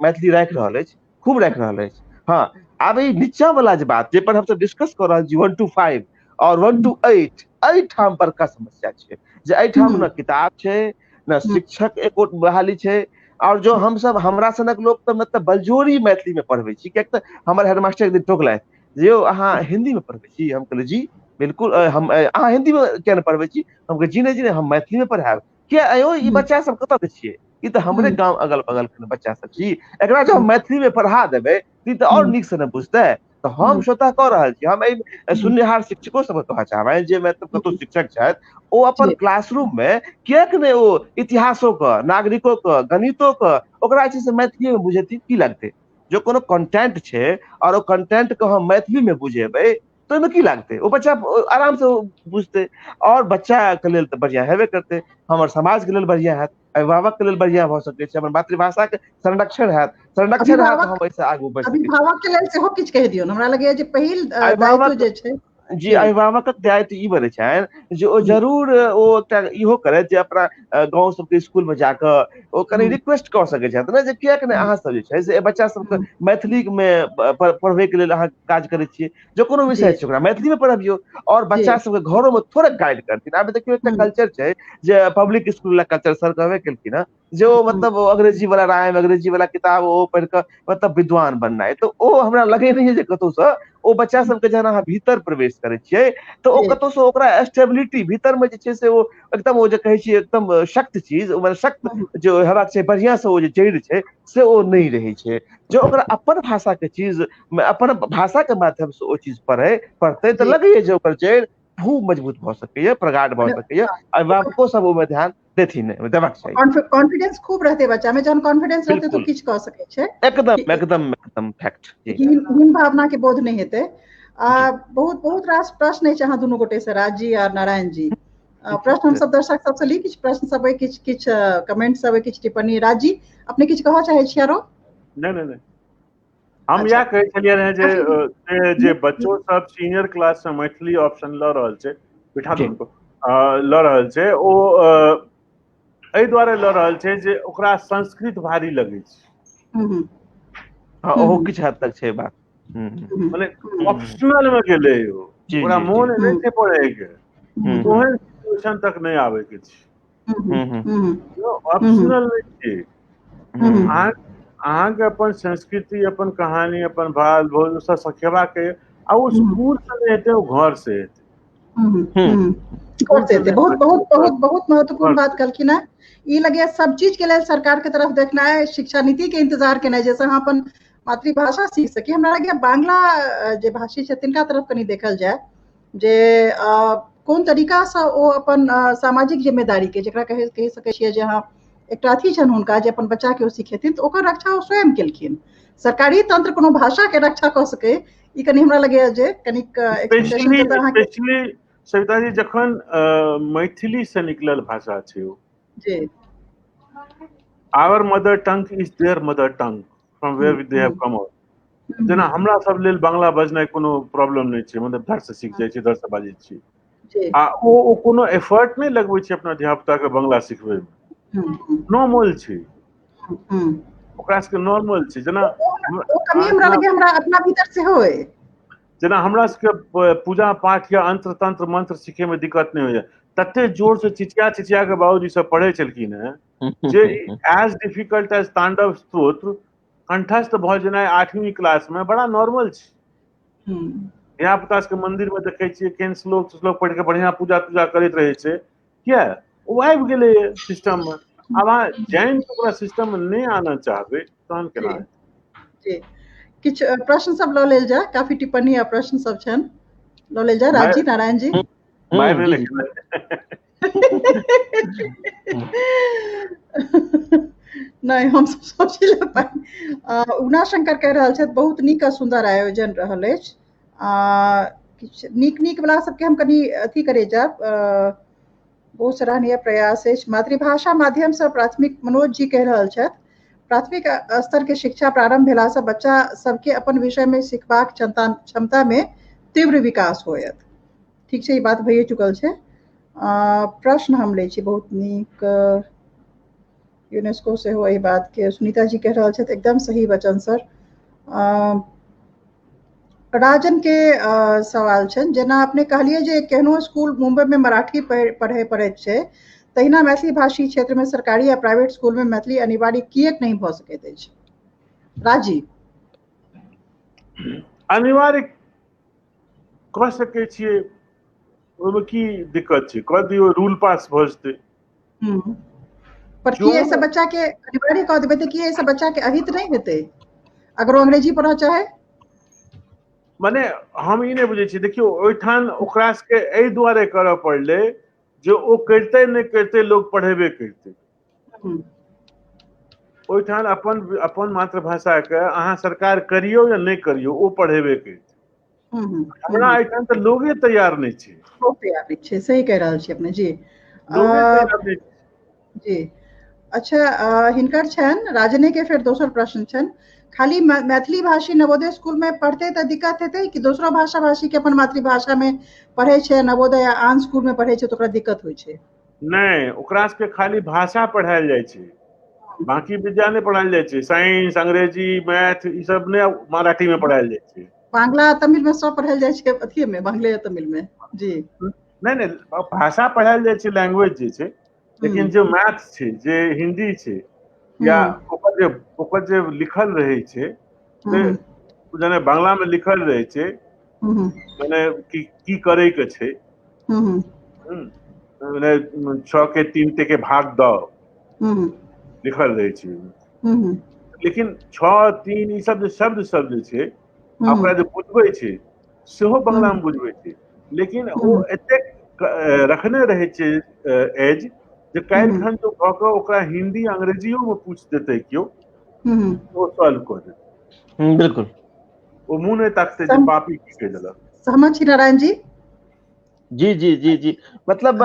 मैथिली राखि रहल अछि, खूब राखि रहल अछि। हँ, आब ई नीचा वाला जे बात जे पर हमसब डिस्कस कऽ रहल छी 1 to 5 आओर 1 to 8, एहिठाम बड़का समस्या छै जे एहिठाम न किताब छै, न शिक्षक एको बहाली छै। आओर जो हमसब हमरा सनक लोक तऽ मतलब बलजोरी मैथिली मे पढ़बै छी। किएक तऽ हमर हेडमास्टर एक दिन टोकलथि जे यौ अहाँ हिन्दी मे पढ़बै छी? हम कहलियै जी बिल्कुल। हम अहाँ हिन्दी मे किया नहि पढ़बै छी? हम कहलियै जी नहि जी नहि, हम मैथिली मे पढ़ायब। किया अयो ई बच्चा सब कतऽ के छियै? ई तऽ हमरे गाँव अगल बगल के बच्चा सब छी, एकरा जब हम मैथिली मे पढ़ा देबै ई तऽ आओर नीक से ने बुझतै। तऽ हम स्वतः कऽ रहल छी। हम एहि सुननिहार शिक्षको सबके कहऽ चाहबनि जे मतलब कतहु शिक्षक छथि ओ अपन क्लासरूम मे किएक नहि ओ इतिहासो के, नागरिको के, गणितो के ओकरा जे छै से मैथिलीए मे बुझेथिन, की लगतै? जो कोनो कंटेंट छै आओर ओ कंटेंट के हम मैथिली मे बुझेबै तऽ ओहिमे की लागतै? ओ बच्चा आराम से बुझतै। आओर बच्चा के लेल तऽ बढ़िआँ हेबे करतै, हमर समाज के लेल बढ़िआँ हैत, अभिभावक के लेल बढ़िआँ भऽ सकै छै, हमर मातृभाषा के संरक्षण हैत, संरक्षण हैत हम एहिसँ आगू बढ़ि सकै छी। अभिभावक के लेल सेहो किछु कहि दियौ। हमरा लगैया जे पहिल दायित्व जे छै जी, अभिभावकक दायित्व ई बनै छनि जे ओ जरूर ओ एकटा इहो करथि जे अपना गाँव सबके स्कूल मे जाकऽ ओ कनि रिक्वेस्ट कऽ सकै छथि ने जे किएक नहि अहाँ सब जे छै से बच्चा सबके मैथिली मे पढ़बै के लेल अहाँ काज करै छियै, जे कोनो विषय छै ओकरा मैथिली मे पढ़बियौ और बच्चा सबके घरो मे थोड़े गाइड करथिन। आब देखियौ एकटा कल्चर छै जे पब्लिक स्कूल वाला कल्चर सर कहबे केलखिन हँ जे ओ मतलब अंग्रेजी वाला राइम, अंग्रेजी वाला किताब ओ पढ़ि कऽ मतलब विद्वान बननाइ, तऽ ओ हमरा लगै नहि जे कतहुसँ ओ बच्चा सबके जहन अहाँ भीतर प्रवेश करै छियै तऽ ओ कतहुसँ ओकरा स्टेबिलिटी भीतर मे जे छै से ओ एकदम ओ जे कहै छियै एकदम सख्त चीज, ओ सख्त जे हेबाक छै बढ़िआँ से ओ जे जड़ि छै से ओ नहि रहै छै। जे ओकरा अपन भाषा के चीज अपन भाषा के माध्यम से ओ चीज पढ़तै तऽ लगैया जे ओकर जड़ि खूब मजबूत भऽ सकैया, प्रगाढ़ भऽ सकैया। अभिभावको सब ओहिमे ध्यान देथिन, देबाक चाही। कॉन्फिडेंस खूब रहतै बच्चा में, जहन कॉन्फिडेंस रहतै तऽ किछु कऽ सकै छै। एकदम एकदम एकदम फैक्ट। हीन भावना के बोध नहि हेतै। आ बहुत बहुत रास प्रश्न अछि अहाँ दुनू गोटे से, राज जी आ नारायण जी। प्रश्न हम सब दर्शक सबसँ ली, किछु प्रश्न सब अइ, किछु किछु कमेंट सब अइ, किछु टिप्पणी। राज जी अपने किछु कहऽ चाहै छी आरो? नहि नहि नहि, हम इएह कहै छलियै रहै जे जे बच्चो सब सीनियर क्लास से मैथिली ऑप्शन लऽ रहल छै, बिठा दू लऽ रहल छै, ओ एहि दुआरे लऽ रहल छै जे ओकरा संस्कृत भारी लगै छै। हँ, ओहो किछु हद तक छै बात। मने ऑप्शनल मे गेलै ओ, ओकरा मोन नहि छै पढ़ै के, ओहन सिचुएशन तक नहि आबै के छै। ऑप्शनल नहि छै। अहाँके अपन संस्कृति, अपन कहानी, अपन भाल भोज सब सिखेबाक आ ओ स्कूल से नहि हेतै, ओ घर से हेतै। घर से हेतै। बहुत बहुत बहुत बहुत महत्वपूर्ण बात कहलखिन हेँ। ई लगैया सब चीज के लेल सरकार के तरफ देखनाइ, शिक्षा नीति के इंतजार केनाइ, जैसे अहाँ अपन मातृभाषा सीख सकी। हमरा लगैए बांग्ला जे भाषी छथि तिनका तरफ कनि देखल जाय जे कोन तरीकासँ ओ अपन सामाजिक जिम्मेदारीके, जकरा कहि सकै छियै जे अहाँ एकटा अथी छनि हुनका जे अपन बच्चाके ओ सिखेथिन, तऽ ओकर रक्षा ओ स्वयं केलखिन। सरकारी तंत्र कोनो भाषाके रक्षा कऽ सकै, ई कनि हमरा लगैए जे कनिक स्पेशली सविता जी जखन मैथिली से निकलल भाषा छै ओ जी, our mother tongue is their mother tongue from where they have come out. जेना हमरा सब लेल बांग्ला बजनाइ कोनो प्रॉब्लम नहि छै, मतलब धर से सीख जाइ छै, धर से बाजै छी, आ ओ कोनो एफर्ट नहि लगबै छै अपना धिया पुता के बांग्ला सिखबै मे, नॉर्मल छै ओकरा सबके, नॉर्मल छै। जेना कमी हमरा लगे हमरा अपना भीतर सेहो अइ, जेना हमरा सबके पूजा पाठ या अंत्र तंत्र मंत्र सीखे में दिक्कत नहि होइया, तते जोर से चिचिया चिचिया के बाबूजी सब पढ़े छलखिन हेँ जे एज डिफिकल्ट एज तांडव स्तोत्र कंठस्थ भऽ जेनाइ 8वीं क्लास में बड़ा नॉर्मल छै। धिया पुता सबके मंदिर में देखै छियै केहन श्लोक श्लोक पढ़ि के बढ़िया पूजा तूजा करैत रहै छै, किया ओ आबि गेलै सिस्टम में। आब अहाँ जानि कऽ ओकरा सिस्टम में नहि आनऽ चाहबै तहन केना हेतै? किछु प्रश्न सब लऽ लेल जाय, काफी टिप्पणी आ प्रश्न सब छनि, लऽ लेल जाय। राजी नारायण जी नहि, हम सोचि उगना शंकर कहि रहल छथि बहुत नीक आ सुन्दर आयोजन रहल अछि। किछु नीक नीक वला सबके हम कनि अथी करे जायब, बहुत सराहनीय प्रयास अछि। मातृभाषा माध्यमसँ प्राथमिक, मनोज जी कहि रहल छथि, प्राथमिक स्तर के शिक्षा प्रारंभ भेलासँ बच्चा सबके अपन विषय में सिखबाक क्षमता में तीव्र विकास होयत। ठीक छै, ई बात भइए चुकल छै। प्रश्न हम लै छी, बहुत नीक। यूनेस्को सेहो एहि बात के, सुनीता जी कहि रहल छथि एकदम सही वचन सर। राजन के सवाल छनि, जेना अपने कहलियै जे केहनो स्कूल मुंबई में मराठी पढ़े पड़ैत छै, तहिना मैथिली भाषी क्षेत्र में सरकारी आ प्राइवेट स्कूल में मैथिली अनिवार्य किएक नहि भऽ सकैत अछि? राजी अनिवार्य कऽ सकै छियै, ओहिमे की दिक्कत छै, कऽ दियौ, रूल पास भऽ जेतै। पर की एहिसँ बच्चा के अनिवार्य कऽ देबै तऽ की एहिसँ बच्चा के अहित नहि हेतै अगर ओ अंग्रेजी पढ़ऽ चाहे? मने हम ई नहि बुझै छियै, देखियौ ओहिठाम ओकरा सबके एहि दुआरे करऽ पड़लै जे ओ करिते नहि करिते लोक पढ़ेबे करितै। ओहिठाम अपन अपन मातृभाषाके अहाँ सरकार करियौ या नहि करियौ ओ पढ़ेबे करितै। हमरा एहिठाम तऽ लोगे तैयार नहि छै। तैयार नहि छै, सही कहि रहल छी अपने जी। जी अच्छा, हिनकर छनि राजने के फेर दोसर प्रश्न छनि, खाली मैथिली भाषी नवोदय स्कूल में पढ़ते तऽ दिक्कत हेतै कि दोसरो भाषा भाषी के अपन मातृभाषा में पढ़े छै नवोदय या आन स्कूल में पढ़े छै तऽ ओकरा दिक्कत होइ छै? नहि, ओकरा सबके खाली भाषा पढ़ायल जाइ छै, बाकी विद्या नहि पढ़ायल जाइ छै। साइंस, अंग्रेजी, मैथ ई सब नहि मराठी में पढ़ायल जाइ छै। बांग्ला तमिल में सब पढ़ायल जाइ छै, अथिये में बांग्ला या तमिल में जी। नहि नहि, भाषा पढ़ायल जाइ छै, लैंग्वेज जे छै, लेकिन जे मैथ छै, जे हिंदी छै, या ओकर जे लिखल रहै छै, जेना बांग्ला में लिखल रहै छै मने की की करे के छै, मने 6 के 3 के भाग दऽ लिखल रहै छै, लेकिन 6 3 ई सब जे शब्द सब जे छै ओकरा जे बुझबै छै सेहो बांग्ला में बुझबै छै, लेकिन ओ एतेक रखने रहै छै एज जे काल्हि खन जो भऽ कऽ ओकरा हिंदी अंग्रेजियो में पूछि देतै केओ, ओ सॉल्व कऽ देतै। बिल्कुल, ओ मुँह नहि ताकतै जे पापी की कहि देलक। सहमत छी नारायण जी? जी जी जी जी, मतलब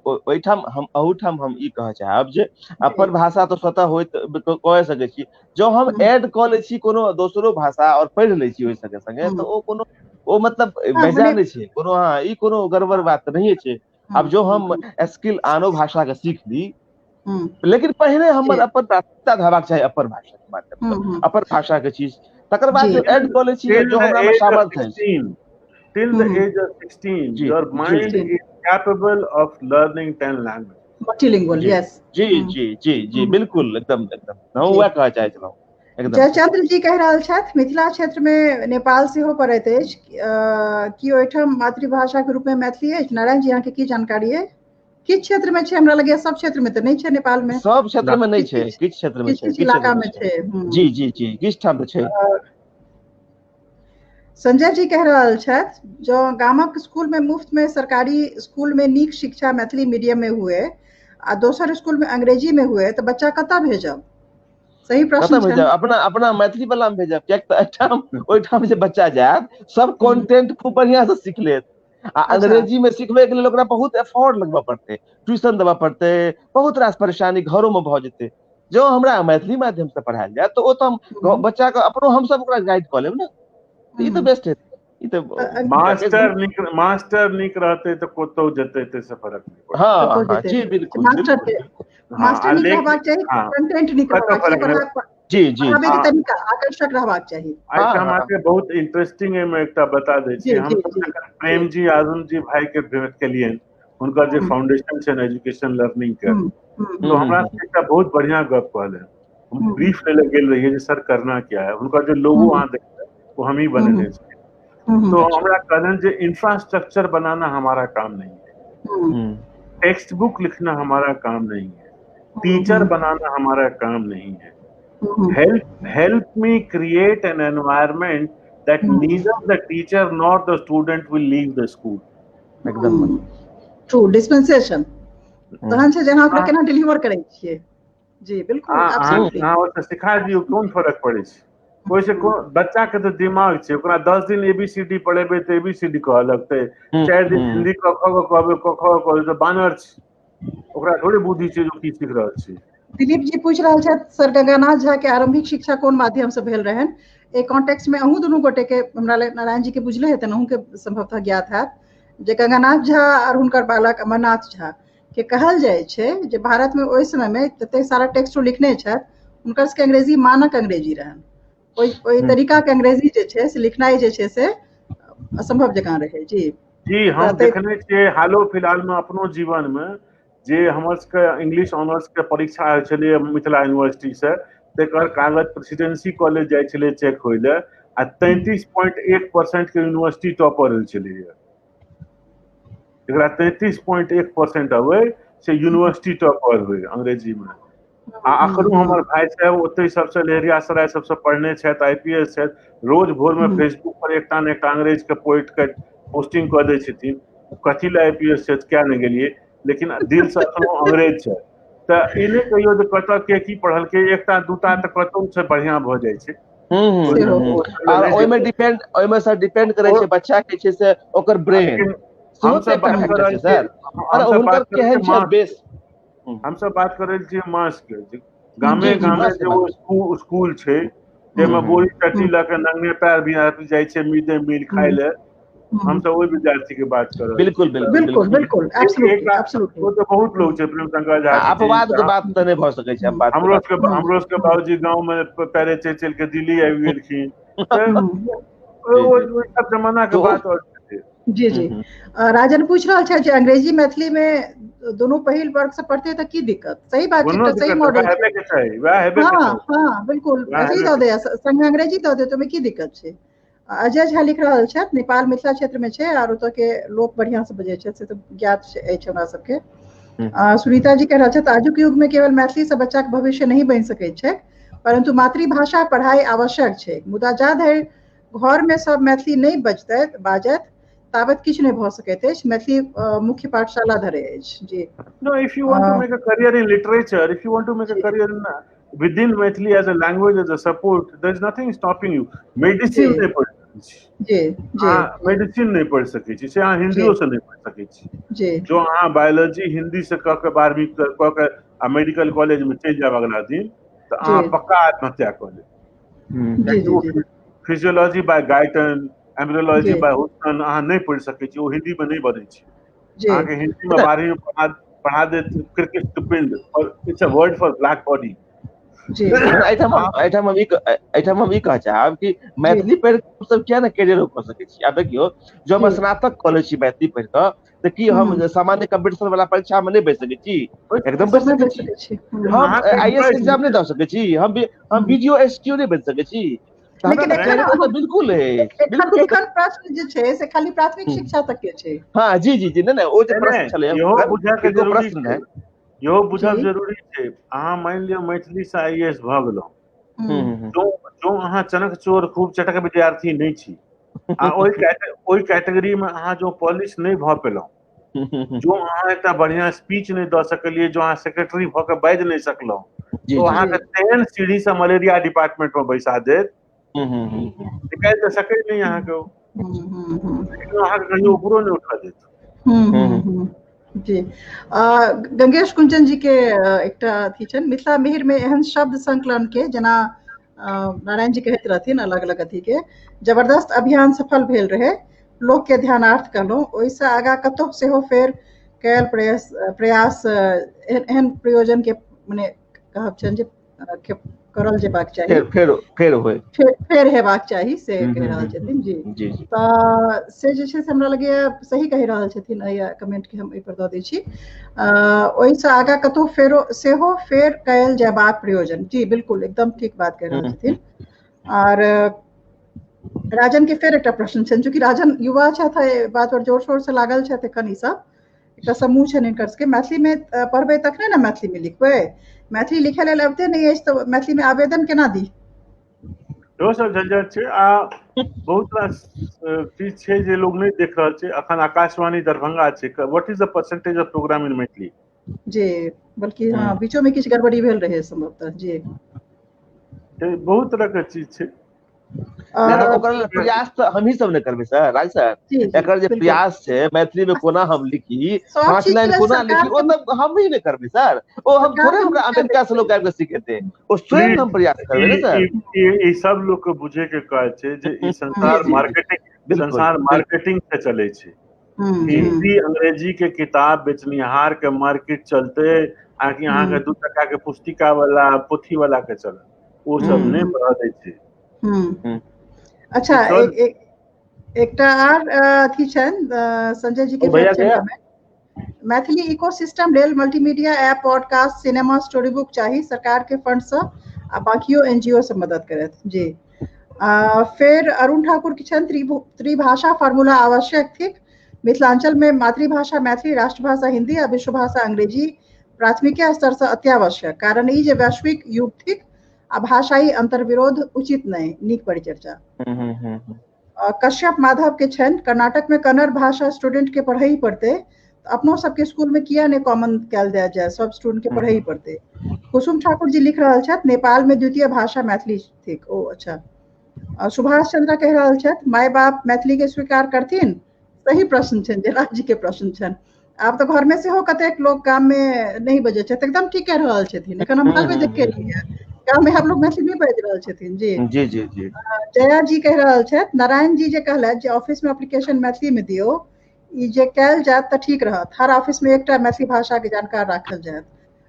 ओहिठाम हम अहूठाम हम ई कहऽ चाहब जे अपन भाषा तऽ स्वतः होइत कऽ सकै छी, जँ हम एड कऽ लै छी कोनो दोसरो भाषा और पढ़ि लै छी ओहि संगे संगे तऽ ओ कोनो ओ मतलब बेजा नहि छै कोनो, हाँ ई कोनो गड़बड़ बात तऽ नहिए छै। आब जो हम स्किल आनो भाषा के सीख ली, लेकिन पहिने हमर अपन प्राथमिकता हेबाक चाही अपन भाषा के माध्यम, अपन भाषा के चीज, तकर बाद जो एड कऽ लै छी जो हमरा मे सामर्थ्य अछि। Till the age of 16, your mind is capable of learning 10 languages. Multilingual, yes. जी जी जी जी, बिल्कुल, एकदम एकदम हम वएह कहऽ चाहै छलहुँ। जयचंद्र जी कहि रहल छथि, मिथिला क्षेत्र में नेपाल सेहो पड़ैत अछि, की ओहिठाम मातृभाषा के रूप में मैथिली अछि? नारायण जी अहाँके की जानकारी अछि? किछु क्षेत्र में छै, हमरा लगैया सब क्षेत्र में तऽ नहि छै नेपाल में। सब क्षेत्र में नहि छै, किछु क्षेत्र में छै, किछु इलाका में छै। जी जी जी, किछु ठाम तऽ छै। संजय जी कहि रहल छथि, जँ गामक स्कूल में मुफ्त में सरकारी स्कूल में नीक शिक्षा मैथिली मीडियम में हुए आ दोसर स्कूल में अंग्रेजी में हुए तऽ बच्चा कतऽ भेजब? सही प्रश्न छै। अपना अपना मैथिली वाला में भेजब, कियाक तऽ एहिठाम ओहिठाम जे बच्चा जायत सब कंटेंट खूब बढ़िया से सीख लेत, आ अंग्रेजी में सिखबै के लेल ओकरा बहुत एफोर्ट लगबऽ पड़तै, ट्यूशन देबऽ पड़तै, बहुत रास परेशानी घरो में भऽ जेतै। जँ हमरा मैथिली माध्यम से पढ़ायल जायत तऽ ओ तऽ हम बच्चा के अपनो हमसब ओकरा गाइड कऽ लेब ने, ई तऽ बेस्ट हेतै। ई तऽ मास्टर नीक, मास्टर नीक रहतै तऽ कतौ जेतै ताहिसँ फरक नहि पड़तै। हँ हँ जी बिल्कुल, मास्टर मास्टर नीक रहबाक चाही, कंटेंट नीक रहबाक चाही, जी जी, पढ़ाबै के तरीका आकर्षक रहबाक चाही। आइ हम अहाँके बहुत इंटरेस्टिंग एहिमे एकटा बता दै छी। हम प्रेम जी अरुण जी भाई के भेंट केलियनि, हुनकर जे फाउंडेशन छै एजुकेशन लर्निंग के, तो हमरा एकटा बहुत बढ़िया गप कहलनि। हम ब्रीफ ले ले गेल रहियै जे सर करना क्या है, हुनकर जे लोगो अहाँ देखबै वो हम ही बनेने छियै। तो हमरा कहलनि जे इंफ्रास्ट्रक्चर बनाना हमारा काम नहीं है, टेक्स्ट बुक लिखना हमारा काम नहीं है, टीचर बनाना हमारा काम नहीं है, help me create an environment that neither the teacher nor the student will leave the school. एकदम ट्रू डिस्पेंसेशन तहन छै जे अहाँ ओकरा केना डिलीवर करै छियै। जी बिल्कुल, एब्सोल्युटली। अहाँ ओतऽ सिखा दियौ, कोन फरक पड़ै छै ओहिसँ? बच्चा के तऽ दिमाग छै, ओकरा 10 दिन एबीसीडी पढ़ेबै तऽ एबीसीडी कहऽ लगतै, 4 दिन हिंदी क ख कहबै, क ख कहबै तऽ बानर छै, ओकरा थोड़े बुद्धि छै जो की सीख रहल छै। दिलीप जी पूछि रहल छथि, सर गंगानाथ झा के आरंभिक शिक्षा कोन माध्यम से भेल रहनि? एहि कॉन्टेक्स्ट में अहूँ दुनू गोटे के, हमरा नारायण जी के बुझले हेतनि, अहूँ के संभवतः ज्ञात हैत जे गंगानाथ झा और हुनकर बालक अमरनाथ झा के कहल जाइ छै जे भारत में ओहि समय में जते सारा टेक्स्ट लिखने छथि हुनकर सबके अंग्रेजी मानक अंग्रेजी रहनि। ओहि तरीका के अंग्रेजी जे छै से लिखनाइ जे छै से असंभव जकाँ रहै। जी जी, हम देखने छियै हालो फिलहाल में अपनो जीवन में जे हमर सबके इंग्लिश ऑनर्स के परीक्षा होइ छलै मिथिला यूनिवर्सिटी से, तकर कागज प्रेसिडेंसी कॉलेज जाइ छलै चेक होइ लए, आ 33.1% के यूनिवर्सिटी टॉपर होइ छलैया। एकरा 33.1% अबै से यूनिवर्सिटी टॉपर होइ अंग्रेजी में। आ अखनो हमर भाई साहेब ओतहि सबसे लहेरियासराय सबसे पढ़ने छथि, IPS छथि, रोज भोर में फेसबुक पर एकटा ने एकटा अंग्रेज के पोइट के पोस्टिंग कऽ दै छथिन। कथी लए IPS छथि क्या नहि गेलियै, लेकिन दिल से अखनो अंग्रेज छै। तऽ ई नहि कहियौ जे कतऽ के की पढ़लकै, एकटा दूटा तऽ कतौ से बढ़िया भऽ जाइ छै। ओहिमे डिपेंड, ओहिमे सर डिपेंड करै छै बच्चा के छै से ओकर ब्रेन। हमसब बात कर रहल सर, हुनकर केहन छै बेस। हमसब बात कर रहल छियै मास के, गामे गामे जे ओ स्कूल छै जाहिमे बोरी चट्टी लऽ के नंगे पैर भी जाइ छै मिड डे मील खाय लए, हमसब ओहि विद्यार्थी के बात कर रहल। बिल्कुल बिल्कुल बिल्कुल, एब्सोल्युटली एब्सोल्युटली। ओ तऽ बहुत लोग छै, प्रेम शंकर झा, अपवाद के बात तऽ नहि भऽ सकै छै। हमरो सबके बाबूजी गाँव में पैरे चलि चलि के दिल्ली आबि गेलखिन, ओहि सब जमाना के बात और। जी जी, राजन पूछ रहल छै जे अंग्रेजी मैथिली में दोनों पहिल वर्ग से पढ़ते तऽ की दिक्कत? सही बात छै, सही मॉडल छै। हाँ हाँ बिल्कुल, मैथिली दऽ दे संगे अंग्रेजी दऽ दे, तऽ की दिक्कत छै? अजय झा लिख रहल छथि, नेपाल मिथिला क्षेत्र में छै आर ओतऽ के लोक बढ़िया से बजै छथि, से तऽ ज्ञात अछि हमरा सबके। सुनीता जी कह रहल छथि, आजुक युग में केवल मैथिली से बच्चा के भविष्य नहीं बनि सकैत छै, परंतु मातृभाषा पढ़ाई आवश्यक छै, मुदा जा धरि घर में सब मैथिली नहि बजतै बाजत ताबत किछु नहि भऽ सकैत अछि। मैथिली मुख्य पाठशाला धरे अछि। जी No, if you want to make a career in literature, if you want to make a career in within Maithili as a language, as a support, there is nothing stopping you. Medicine नहि पढ़ि सकै छी। जी जी, medicine नहि पढ़ि सकै छी, से अहाँ हिंदियो से नहि पढ़ि सकै छी। जी, जो अहाँ बायोलॉजी हिंदी से कऽ के 12वीं कऽ के आ मेडिकल कॉलेज में चलि जायब अगला दिन, तऽ अहाँ पक्का आत्महत्या कऽ लेब। Physiology by Guyton, embryology by Hudson अहाँ नहि पढ़ि सकै छी, ओ हिंदी में नहि बनै छै। अहाँके हिंदी में 12वीं में पढ़ा देत क्रिकेट पिंड, और it's a word for black body. एहिठाम हम ई कह चाहब कि मैथिली पढ़ि कऽ सब किया ने कैरियरो कऽ सकै छी। आब देखियौ, जब हम स्नातक कऽ लै छी मैथिली पढ़ि कऽ, तऽ की हम सामान्य कम्पीटिशन वाला परीक्षा में नहि बैस सकै छी? एकदम बैस सकै छी। हम IAS exam नहि दऽ सकै छी, हम BDO SDO नहि बनि सकै छी। लेकिन एखन बिल्कुल बिल्कुल एखन प्रश्न जे छै से खाली प्राथमिक शिक्षा तक के छै। हां जी जी जी, नहि नहि, ओ जे प्रश्न छलै इहो बुझय के जरूरी छै, इहो बुझब जरूरी छै। अहाँ मानि लिअ मैथिली से आईएएस भऽ गेलहुँ, जो अहाँ चनक चोर खूब चटक विद्यार्थी नहि छी, आ ओहि कैटेगरी में अहाँ जो पॉलिश नहि भऽ पेलहुँ, जो अहाँ एकटा बढ़िया स्पीच नहि दऽ सकलियै, जो अहाँ सेक्रेटरी भऽ के बाजि नहि सकलहुँ, तो अहाँके तेहन सीढ़ी से मलेरिया डिपार्टमेंट में बैसा देत, निकालि तऽ सकै नहि अहाँके, लेकिन अहाँके कहियो ऊपरो नहि उठा देत। जी, गंगेश कुंचन जी के एकटा अथी छनि, मिथिला मिहिर में एहन शब्द संकलन के, जेना नारायण जी कहैत रहथिन अलग अलग अथी के, जबरदस्त अभियान सफल भेल रहे, लोक के ध्यानार्थ कहलहुँ, ओहिसँ आगाँ कतहु सेहो फेर कयल प्रयास एहन प्रयोजन के मने कहब छनि जे करल जेबाक चाही, फेर फेर होय, फेर हेबाक चाही, से कहि रहल छथिन। जी जी, तऽ से जे छै से हमरा लगैया सही कहि रहल छथिन। एहि कमेंट के हम एहि पर दऽ दै छी। ओहिसँ आगाँ कतहु फेरो सेहो फेर कयल जेबाक प्रयोजन। जी बिल्कुल, एकदम ठीक बात कहि रहल छथिन। आर राजन के फेर एकटा प्रश्न छनि, चूँकि राजन युवा छथि, बात पर जोर शोर से लागल छथि एखन, ई सब एकटा समूह छनि हिनकर सबके। मैथिली में पढ़बै तखने ने मैथिली में लिखबै, मैथिली लिखै लेल अबिते नहि अछि तऽ मैथिली में आवेदन केना दी? इहो सब झंझट छै। आ बहुत रास चीज छै जे लोग नहि देख रहल छै। अखन आकाशवाणी दरभंगा छै, what is the percentage of program in Maithili? जी, बल्कि हाँ बीचो में किछु गड़बड़ी भेल रहे संभवतः। जी, बहुत तरह के चीज छै। ओकर प्रयास तऽ हमही सब ने करबै सर, राज सर, एकर जे प्रयास छै मैथिली में कोना हम लिखी, 5 लाइन कोना लिखी, ओ तऽ हमही ने करबै सर। ओ हम थोड़े हमरा अमेरिका से लोग आबि के सिखेतै, ओ स्वयं हम प्रयास करबै ने सर। ई सब लोग के बुझे के काज छै जे ई संसार मार्केटिंग, संसार मार्केटिंग से चलै छै। हिंदी अंग्रेजी के किताब बेचनिहार के मार्केट चलते, आकि अहाँ के 2 टका के पुस्तिका वाला पोथी वाला के चलत, ओ सब नहि बढ़ दै छै। अच्छा, एकटा आर अथी छनि संजय जी के, मैथिली इकोसिस्टम लेल multimedia app, podcast, cinema, story book चाही, सरकार के फंड से आ बाकियो एनजीओ से मदद करत। जी, फेर अरुण ठाकुर के छनि, त्रिभाषा फार्मूला आवश्यक थिक, मिथिलांचल में मातृभाषा मैथिली, राष्ट्रभाषा हिंदी आ विश्वभाषा अंग्रेजी प्राथमिक स्तर से अत्यावश्यक, कारण ई जे वैश्विक युग थिक आ भाषाई अंतर्विरोध उचित नहीं, नीक परिचर्चा। कश्यप माधव के छनि, कर्नाटक में कन्नड़ भाषा स्टूडेंट के पढ़े पड़ते, अपनो सबके स्कूल में किया नहीं कॉमन कयल दिया जाए, सब स्टूडेंट के पढ़े पड़ते। कुसुम ठाकुर जी लिख रहल छथि, नेपाल में द्वितीय भाषा मैथिली थिक। ओ अच्छा। सुभाष चंद्र कहि रहल छथि, माय बाप मैथिली के स्वीकार करथिन? सही प्रश्न छनि, जयराज जी के प्रश्न छनि। आब तऽ घर में सेहो कतेक लोग गाम में नहीं बजै छथि, एकदम ठीक कहि रहल छथिन। एखन हम हाल में देख के एलियै, गाम में हम लोग मैथिली नहीं बाजि रहल छथिन। जी जी जी जी। जया जी कहि रहल छथि, नारायण जी जे कहलथि जे ऑफिस में एप्लीकेशन मैथिली में दियौ, ई जे कयल जायत तऽ ठीक रहत, हर ऑफिस में एकटा मैथिली भाषा के जानकार राखल जायत,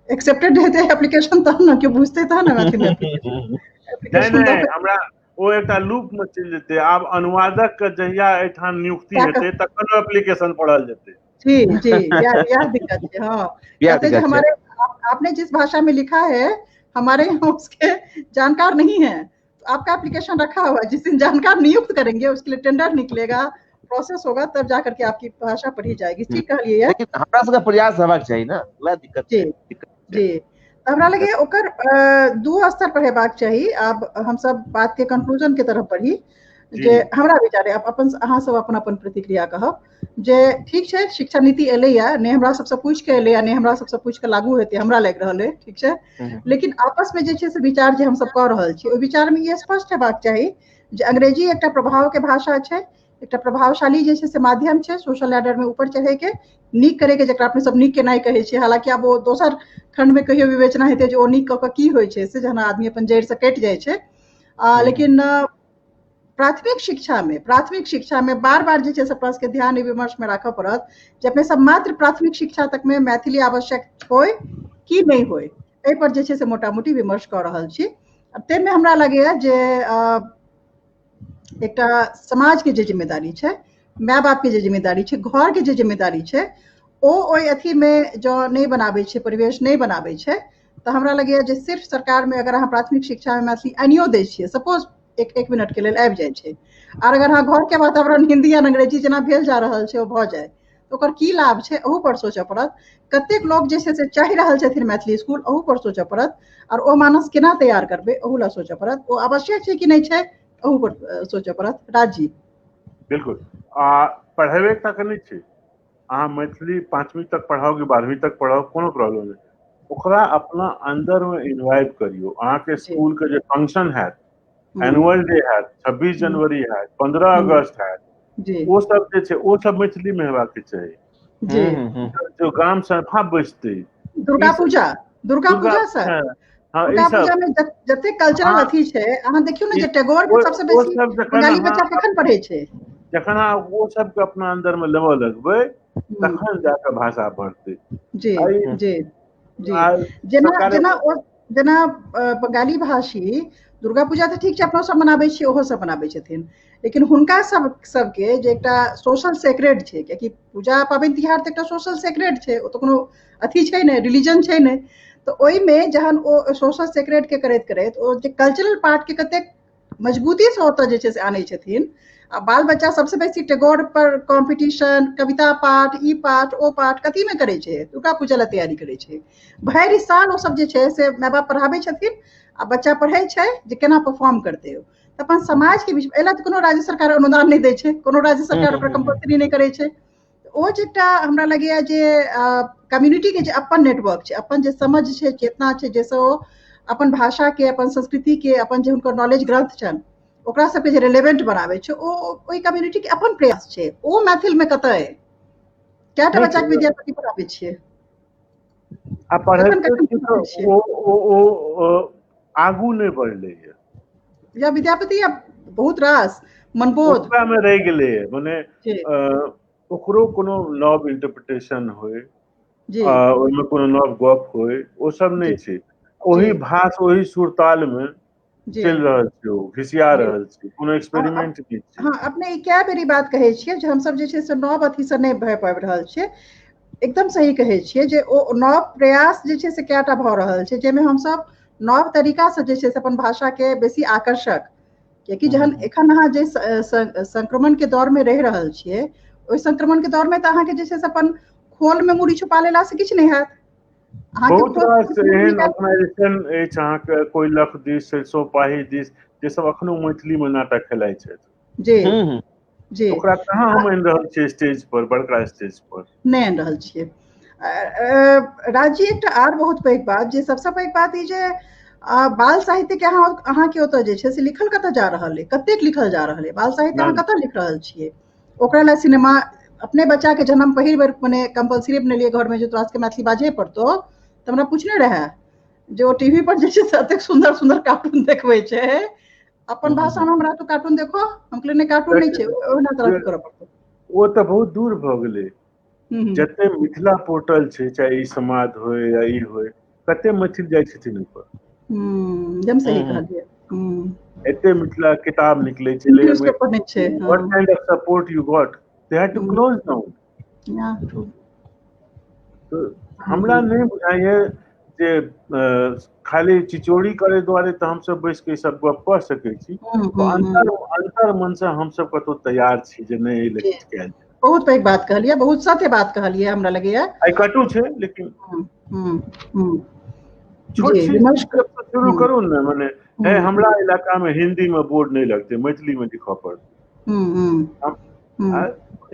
एक्सेप्टेड हेतै एप्लीकेशन तहन ने, केओ बुझतै तहन ने मैथिली में एप्लीकेशन। नहि, हमरा ओ एकटा लूप में चलि जेतै। आब अनुवादक के जहिया एहिठाम नियुक्ति हेतै तखन एप्लीकेशन पढ़ल जेतै। जी जी, यह दिक्कत है। हाँ, कहते जे हमारे आपने जिस भाषा में लिखा है हमारे यहाँ उसके जानकार नहीं है, तो आपका एप्लीकेशन रखा हुआ है, जिस दिन जानकार नियुक्त करेंगे उसके लिए टेंडर निकलेगा, प्रोसेस होगा, तब जाकर के आपकी भाषा पढ़ी जाएगी। ठीक कहलिए, लेकिन हमरा सबके प्रयास हेबाक चाही ना, वएह दिक्कत। जी जी, हमरा लगे ओकर 2 स्तर पर हेबाक चाही। आब हम सब बात के कंक्लूजन के तरफ बढ़ी, जे हमरा विचारे अपन अहाँ सब अपन अपन प्रतिक्रिया कहब जे ठीक छै, शिक्षा नीति एलैया, नहि हमरा सबसँ पूछि के एलैया, नहि हमरा सबसँ पूछि के लागू हेतै, हमरा लागि रहल अइ, ठीक छै, लेकिन आपस में जे छै से विचार जे हमसब कऽ रहल छी, ओहि विचार में ई स्पष्ट हेबाक चाही जे अंग्रेजी एकटा प्रभाव के भाषा छै, एकटा प्रभावशाली जे छै से माध्यम छै सोशल लैडर में ऊपर चढ़े के, नीक करे के, जकरा अपने सब नीक केनाइ कहै छियै। हालांकि आब ओ दोसर खंड में कहियो विवेचना हेतै जे ओ नीक कऽ कऽ की होइ छै, से जहन आदमी अपन जड़ि से कटि जाइ छै। लेकिन प्राथमिक शिक्षा में बार बार जे छै से अपना सबके ध्यान विमर्श में राखऽ पड़त जे अपने सब मात्र प्राथमिक शिक्षा तक में मैथिली आवश्यक होय कि नहि होय, एहि पर जे छै से मोटा मोटी विमर्श कऽ रहल छी। ताहिमे हमरा लगैया जे एकटा समाज के जे जिम्मेदारी छै, माय बाप के जे जिम्मेदारी छै, घर के जे जिम्मेदारी छै, ओ ओहि अथी में जँ नहि बनाबै छै, परिवेश नहि बनाबै छै, तऽ हमरा लगैया जे सिर्फ सरकार में अगर अहाँ प्राथमिक शिक्षा में मैथिली आनियो दै छियै, सपोज एक एक मिनट के लेल आबि जाइ छै। आर अगर अहाँ घर के वातावरण हिंदी या अंग्रेजी जेना भेल जा रहल छै ओ भऽ जाय, ओकर की लाभ छै अहू पर सोचऽ पड़त। कतेक लोक जे छै से चाहि रहल छथिन मैथिली स्कूल, अहू पर सोचऽ पड़त। आओर ओ मानस केना तैयार करबै अहू लए सोचऽ पड़त। ओ आवश्यक छै कि नहि छै अहू पर सोचऽ पड़त। राज जी। बिल्कुल। आ पढ़ेबे तक नहि छै, अहाँ मैथिली 5वीं तक पढ़ाउ कि 12वीं तक पढ़ाउ, कोनो प्रॉब्लम नहि। ओकरा अपना अंदर में इन्वाइव करियौ। अहाँके स्कूल के जे फंक्शन हैत, एनुअल डे हैत, 26 जनवरी हैत, 15 अगस्त हैत, ओ सब जे छै ओ सब मैथिली में हेबाक चाही। जो गाम से फाँप बैसतै। दुर्गा पूजा, दुर्गा पूजा सर, दुर्गा पूजा में जते कल्चरल अथी छै, अहाँ देखियौ ने जे टैगोर के सबसे बेसी बंगाली बच्चा कखन पढ़ै छै। जखन अहाँ ओ सबके अपना अंदर में लेबऽ लगबै तखन जाकऽ भाषा बढ़तै। जी जी जी। जेना जेना ओ जेना बंगाली भाषी दुर्गा पूजा तऽ ठीक छै अपनो सब मनाबै छियै, ओहो सब मनाबै छथिन, लेकिन हुनका सब सबके जे एकटा सोशल सेक्रेट छै, कियाकि पूजा पाबनि तिहार तऽ एकटा सोशल सेक्रेट छै, ओ तऽ कोनो अथी छै नहि, रिलीजन छै नहि, तऽ ओहिमे जहन ओ सोशल सेक्रेट के करैत करैत ओ जे कल्चरल पार्ट के कतेक मजबूती से ओतऽ जे छै से आनै छथिन। आ बाल बच्चा सबसे बेसी टैगोर पर कॉम्पिटिशन, कविता पाठ, ई पाठ ओ पाठ कथी में करै छै? दुर्गा पूजा लए तैयारी करै छै। भरि साल ओ सब जे छै से माय बाप पढ़ाबै छथिन आ बच्चा पढ़ै छै जे केना परफॉर्म करतै ओ। तऽ अपन समाज के बीच एहि लए तऽ कोनो राज्य सरकार अनुदान नहि दै छै, कोनो राज्य सरकार ओकरा कम्पलसरी नहि करै छै। ओ जे एकटा हमरा लगैया जे कम्युनिटी के जे अपन नेटवर्क छै, अपन जे समझ छै, चेतना छै, जाहिसँ ओ अपन भाषा के, अपन संस्कृति के, अपन जे हुनकर नॉलेज ग्रंथ छनि ओकरा सबके जे रेलेवेंट बनाबै छै, ओ ओहि कम्युनिटी के अपन प्रयास छै। ओ मैथिल में कतऽ अइ? कएटा बच्चा के विद्यापति पढ़ाबै छियै? आ पढ़ै ओ ओ आगू नहि बढ़लै या विद्यापति या बहुत रास मनबोध मे रहि गेलै, मने ओकरो कोनो नव इंटरप्रिटेशन होय, ओहिमे कोनो नव गप होय, ओ सब नहि छै। ओही भाष ओही सुरताल मे चलि रहल छै, ओ घिसिया रहल छै, कोनो एक्सपेरिमेंट नहि छै। हँ, अपने ई कए बेर ई बात कहै छियै जे हमसब जे छै से नव अथी से नहि भए पाबि रहल छियै। एकदम सही कहै छियै जे ओ नव प्रयास जे छै से कएटा भऽ रहल छै, जाहिमे हमसब नव तरीका से जे छै से अपन भाषा के बेसी आकर्षक, कियाकि जहन एखन अहाँ जे संक्रमण के दौर में रहि रहल छियै, ओहि संक्रमण के दौर में तऽ अहाँके जे छै से अपन खोल में मुड़ी छुपा लेला से किछु नहि हैत। बहुत रास एहन ऑर्गेनाइजेशन अछि अहाँके कोइलख दिस, सरिसोपाही दिस, जे सब अखनो मैथिली में नाटक खेलाइ छथि। जी जी। ओकरा कहाँ हम आनि रहल छियै स्टेज पर, बड़का स्टेज पर नहि आनि रहल छियै। राजी, एकटा आर बहुत पैघ बात, जे सबसँ पैघ बात ई जे बाल साहित्य के अहाँके ओतऽ जे छै से लिखल कतऽ जा रहल अइ, कतेक लिखल जा रहल अइ बाल साहित्य, अहाँ कतऽ लिख रहल छियै? ओकरा लए सिनेमा, अपने बच्चा के जहन हम पहिल बेर मने कम्पलसरी बनेलियै घर में जे तोरा सबके मैथिली बाजे पड़तौ, तऽ हमरा पूछने रहए जे ओ टीवी पर जे छै से एतेक सुन्दर सुन्दर कार्टून देखबै छै, अपन भाषा में हमरा तो कार्टून देखो। हम कहलियै नहि, कार्टून नहि छै, ओहिना तरह करऽ पड़तौ। ओ तऽ बहुत दूर भऽ गेलै। जते मिथिला पोर्टल छै, चाहे ई समाद होय या ई होय, कते मैथिल जाइ छथिन ओहिपर? एकदम सही कहलियै। एते मिथिला किताब निकलै छै, न्यूज़पेपर नहि छै। What kind of support you got? They had to close down. Yeah, true. तऽ हमरा नहि बुझाइया जे खाली चिचोरी करे दुआरे तऽ हमसब बैस के ई सब गप कऽ सकै छी। अंतर अंतर मन से हमसब कतौ तैयार छी जे नहि एहि लए किछु कयल जाय। बहुत पैघ बात कहलियै, बहुत सत्य बात कहलियै, हमरा लगैया आइ कटु छै, लेकिन छोट शुरू करू ने। मने हे हमरा इलाका में हिंदी में बोर्ड नहि लगतै, मैथिली में लिखऽ पड़तै।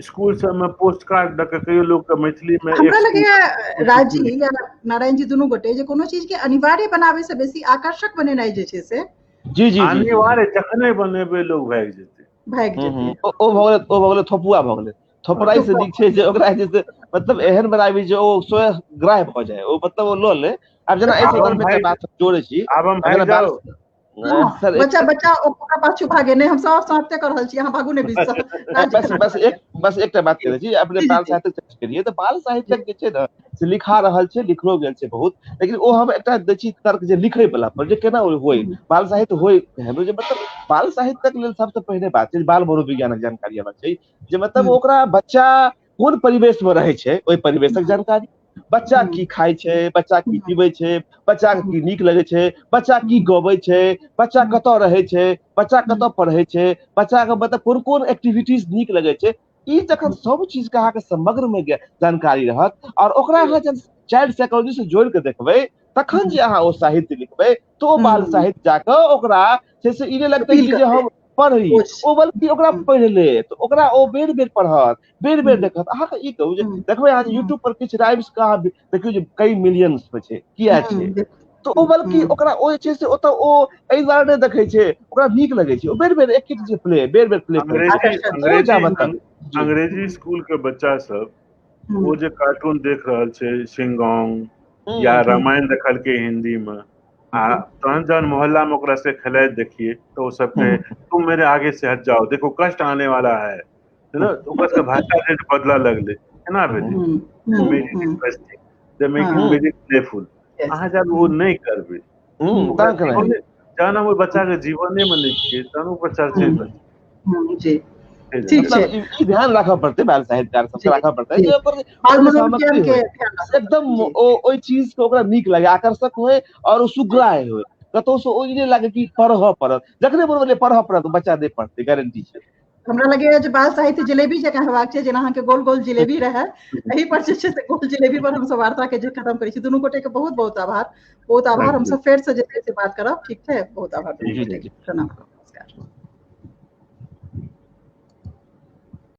स्कूल सब में पोस्ट कार्ड दऽ के कहियो लोक के मैथिली में। हमरा लगैया राजी या नारायण जी दुनू गोटे जे कोनो चीज के अनिवार्य बनाबै से बेसी आकर्षक बनेनाइ जे छै से। जी जी। अनिवार्य जखने बनेबै लोग भागि जेतै। भागि जेतै। ओ भऽ गेलै, ओ भऽ गेलै, थोपुआ भऽ गेलै। थोपराइ से नीक छै जे ओकरा जे छै मतलब एहन बनाबी जे ओ स्वयं ग्राह्य भऽ जाय, ओ मतलब ओ लऽ ले। आब जेना एहि संदर्भ में बात जोड़ै छी। आब हम भागि जाउ। बच्चा बच्चा ओकरा पाछू भागे नहि, हम सब समाप्ते कर रहल छी, अहाँ भागू नहि बीच। बस बस एक बस एकटा बात करै छी। अपने बाल साहित्य केलियै तऽ बाल साहित्यक जे छै ने से लिखा रहल छै, लिखलो गेल छै बहुत, लेकिन ओ हम एकटा दै छी तर्क जे लिखै वला पर जे केना होय बाल साहित्य होय, जे मतलब बाल साहित्यक लेल सबसँ पहिने बात छै बाल मनोविज्ञानक जानकारी हेबाक चाही, जे मतलब ओकरा बच्चा कोन परिवेश मे रहै छै ओहि परिवेशक जानकारी। बच्चा की खाइ छै, बच्चा की पीबै छै, बच्चा के की नीक लगै छै, बच्चा की गबै छै, बच्चा कतऽ रहै छै, बच्चा कतऽ पढ़ै छै, बच्चा के मतलब कोन कोन एक्टिविटीज नीक लगै छै। ई जखन सब चीज के अहाँके समग्र में जानकारी रहत और ओकरा अहाँ जब चाइल्ड साइकोलॉजी से जोड़ के देखबै, तखन जे अहाँ ओ साहित्य लिखबै तऽ ओ बाल साहित्य जाकऽ ओकरा छै से ई नहि लगतै कि जे हम पढ़ी ओ, बल्कि ओकरा पढ़ि लेत, ओकरा ओ बेर बेर पढ़त, बेर बेर देखत। अहाँके ई कहू जे देखबै अहाँ यूट्यूब पर किछु राइम्स के अहाँ देखियौ जे कई मिलियंस पे छै, किया छै? तऽ ओ बल्कि ओकरा ओ जे छै से ओतऽ ओ एहि दुआरे नहि देखै छै, ओकरा नीक लगै छै, ओ बेर बेर एक एक जे प्ले बेर बेर प्ले करै छै। अंग्रेजी स्कूल के बच्चा सब ओ जे कार्टून देख रहल छै, सिंगोंग या रामायण देखलकै हिंदी में, आ तहन जहन मोहल्ला में ओकरा से खेलाइत देखिए तो ओ सब कहे तुम मेरे आगे से हट जाओ, देखो कष्ट आने वाला है, ना? ओकरा सबके भाषा जे बदलऽ लगलै, केना भेलै? प्लेफुल। अहाँ जब ओ नहि करबै, जहन हम ओहि बच्चा के जीवने में नहि छियै, तहन ओकर चर्चे जी ठीक छै। ई ध्यान राखऽ पड़तै, बाल साहित्यकार सबके राखऽ पड़तै जे ओकर एकदम ओ ओहि चीज के ओकरा नीक लागे, आकर्षक होय और ओ सुग्राह्य होय, कतौ से ओ ई नहि लागे कि पढ़ऽ पड़त। जखने बोलबै पढ़ऽ पड़त, बच्चा नहि पढ़तै, गारंटी छै। हमरा लगैया जे बाल साहित्य जिलेबी जकाँ हेबाक छै, जेना अहाँके गोल गोल जिलेबी रहै, एहि पर जे छै से गोल जिलेबी पर हमसब वार्ता के जे खत्म करै छी। दुनू गोटे के बहुत बहुत आभार, बहुत आभार। हमसब फेर से जे छै से बात करब, ठीक छै? बहुत आभार, प्रणाम, नमस्कार।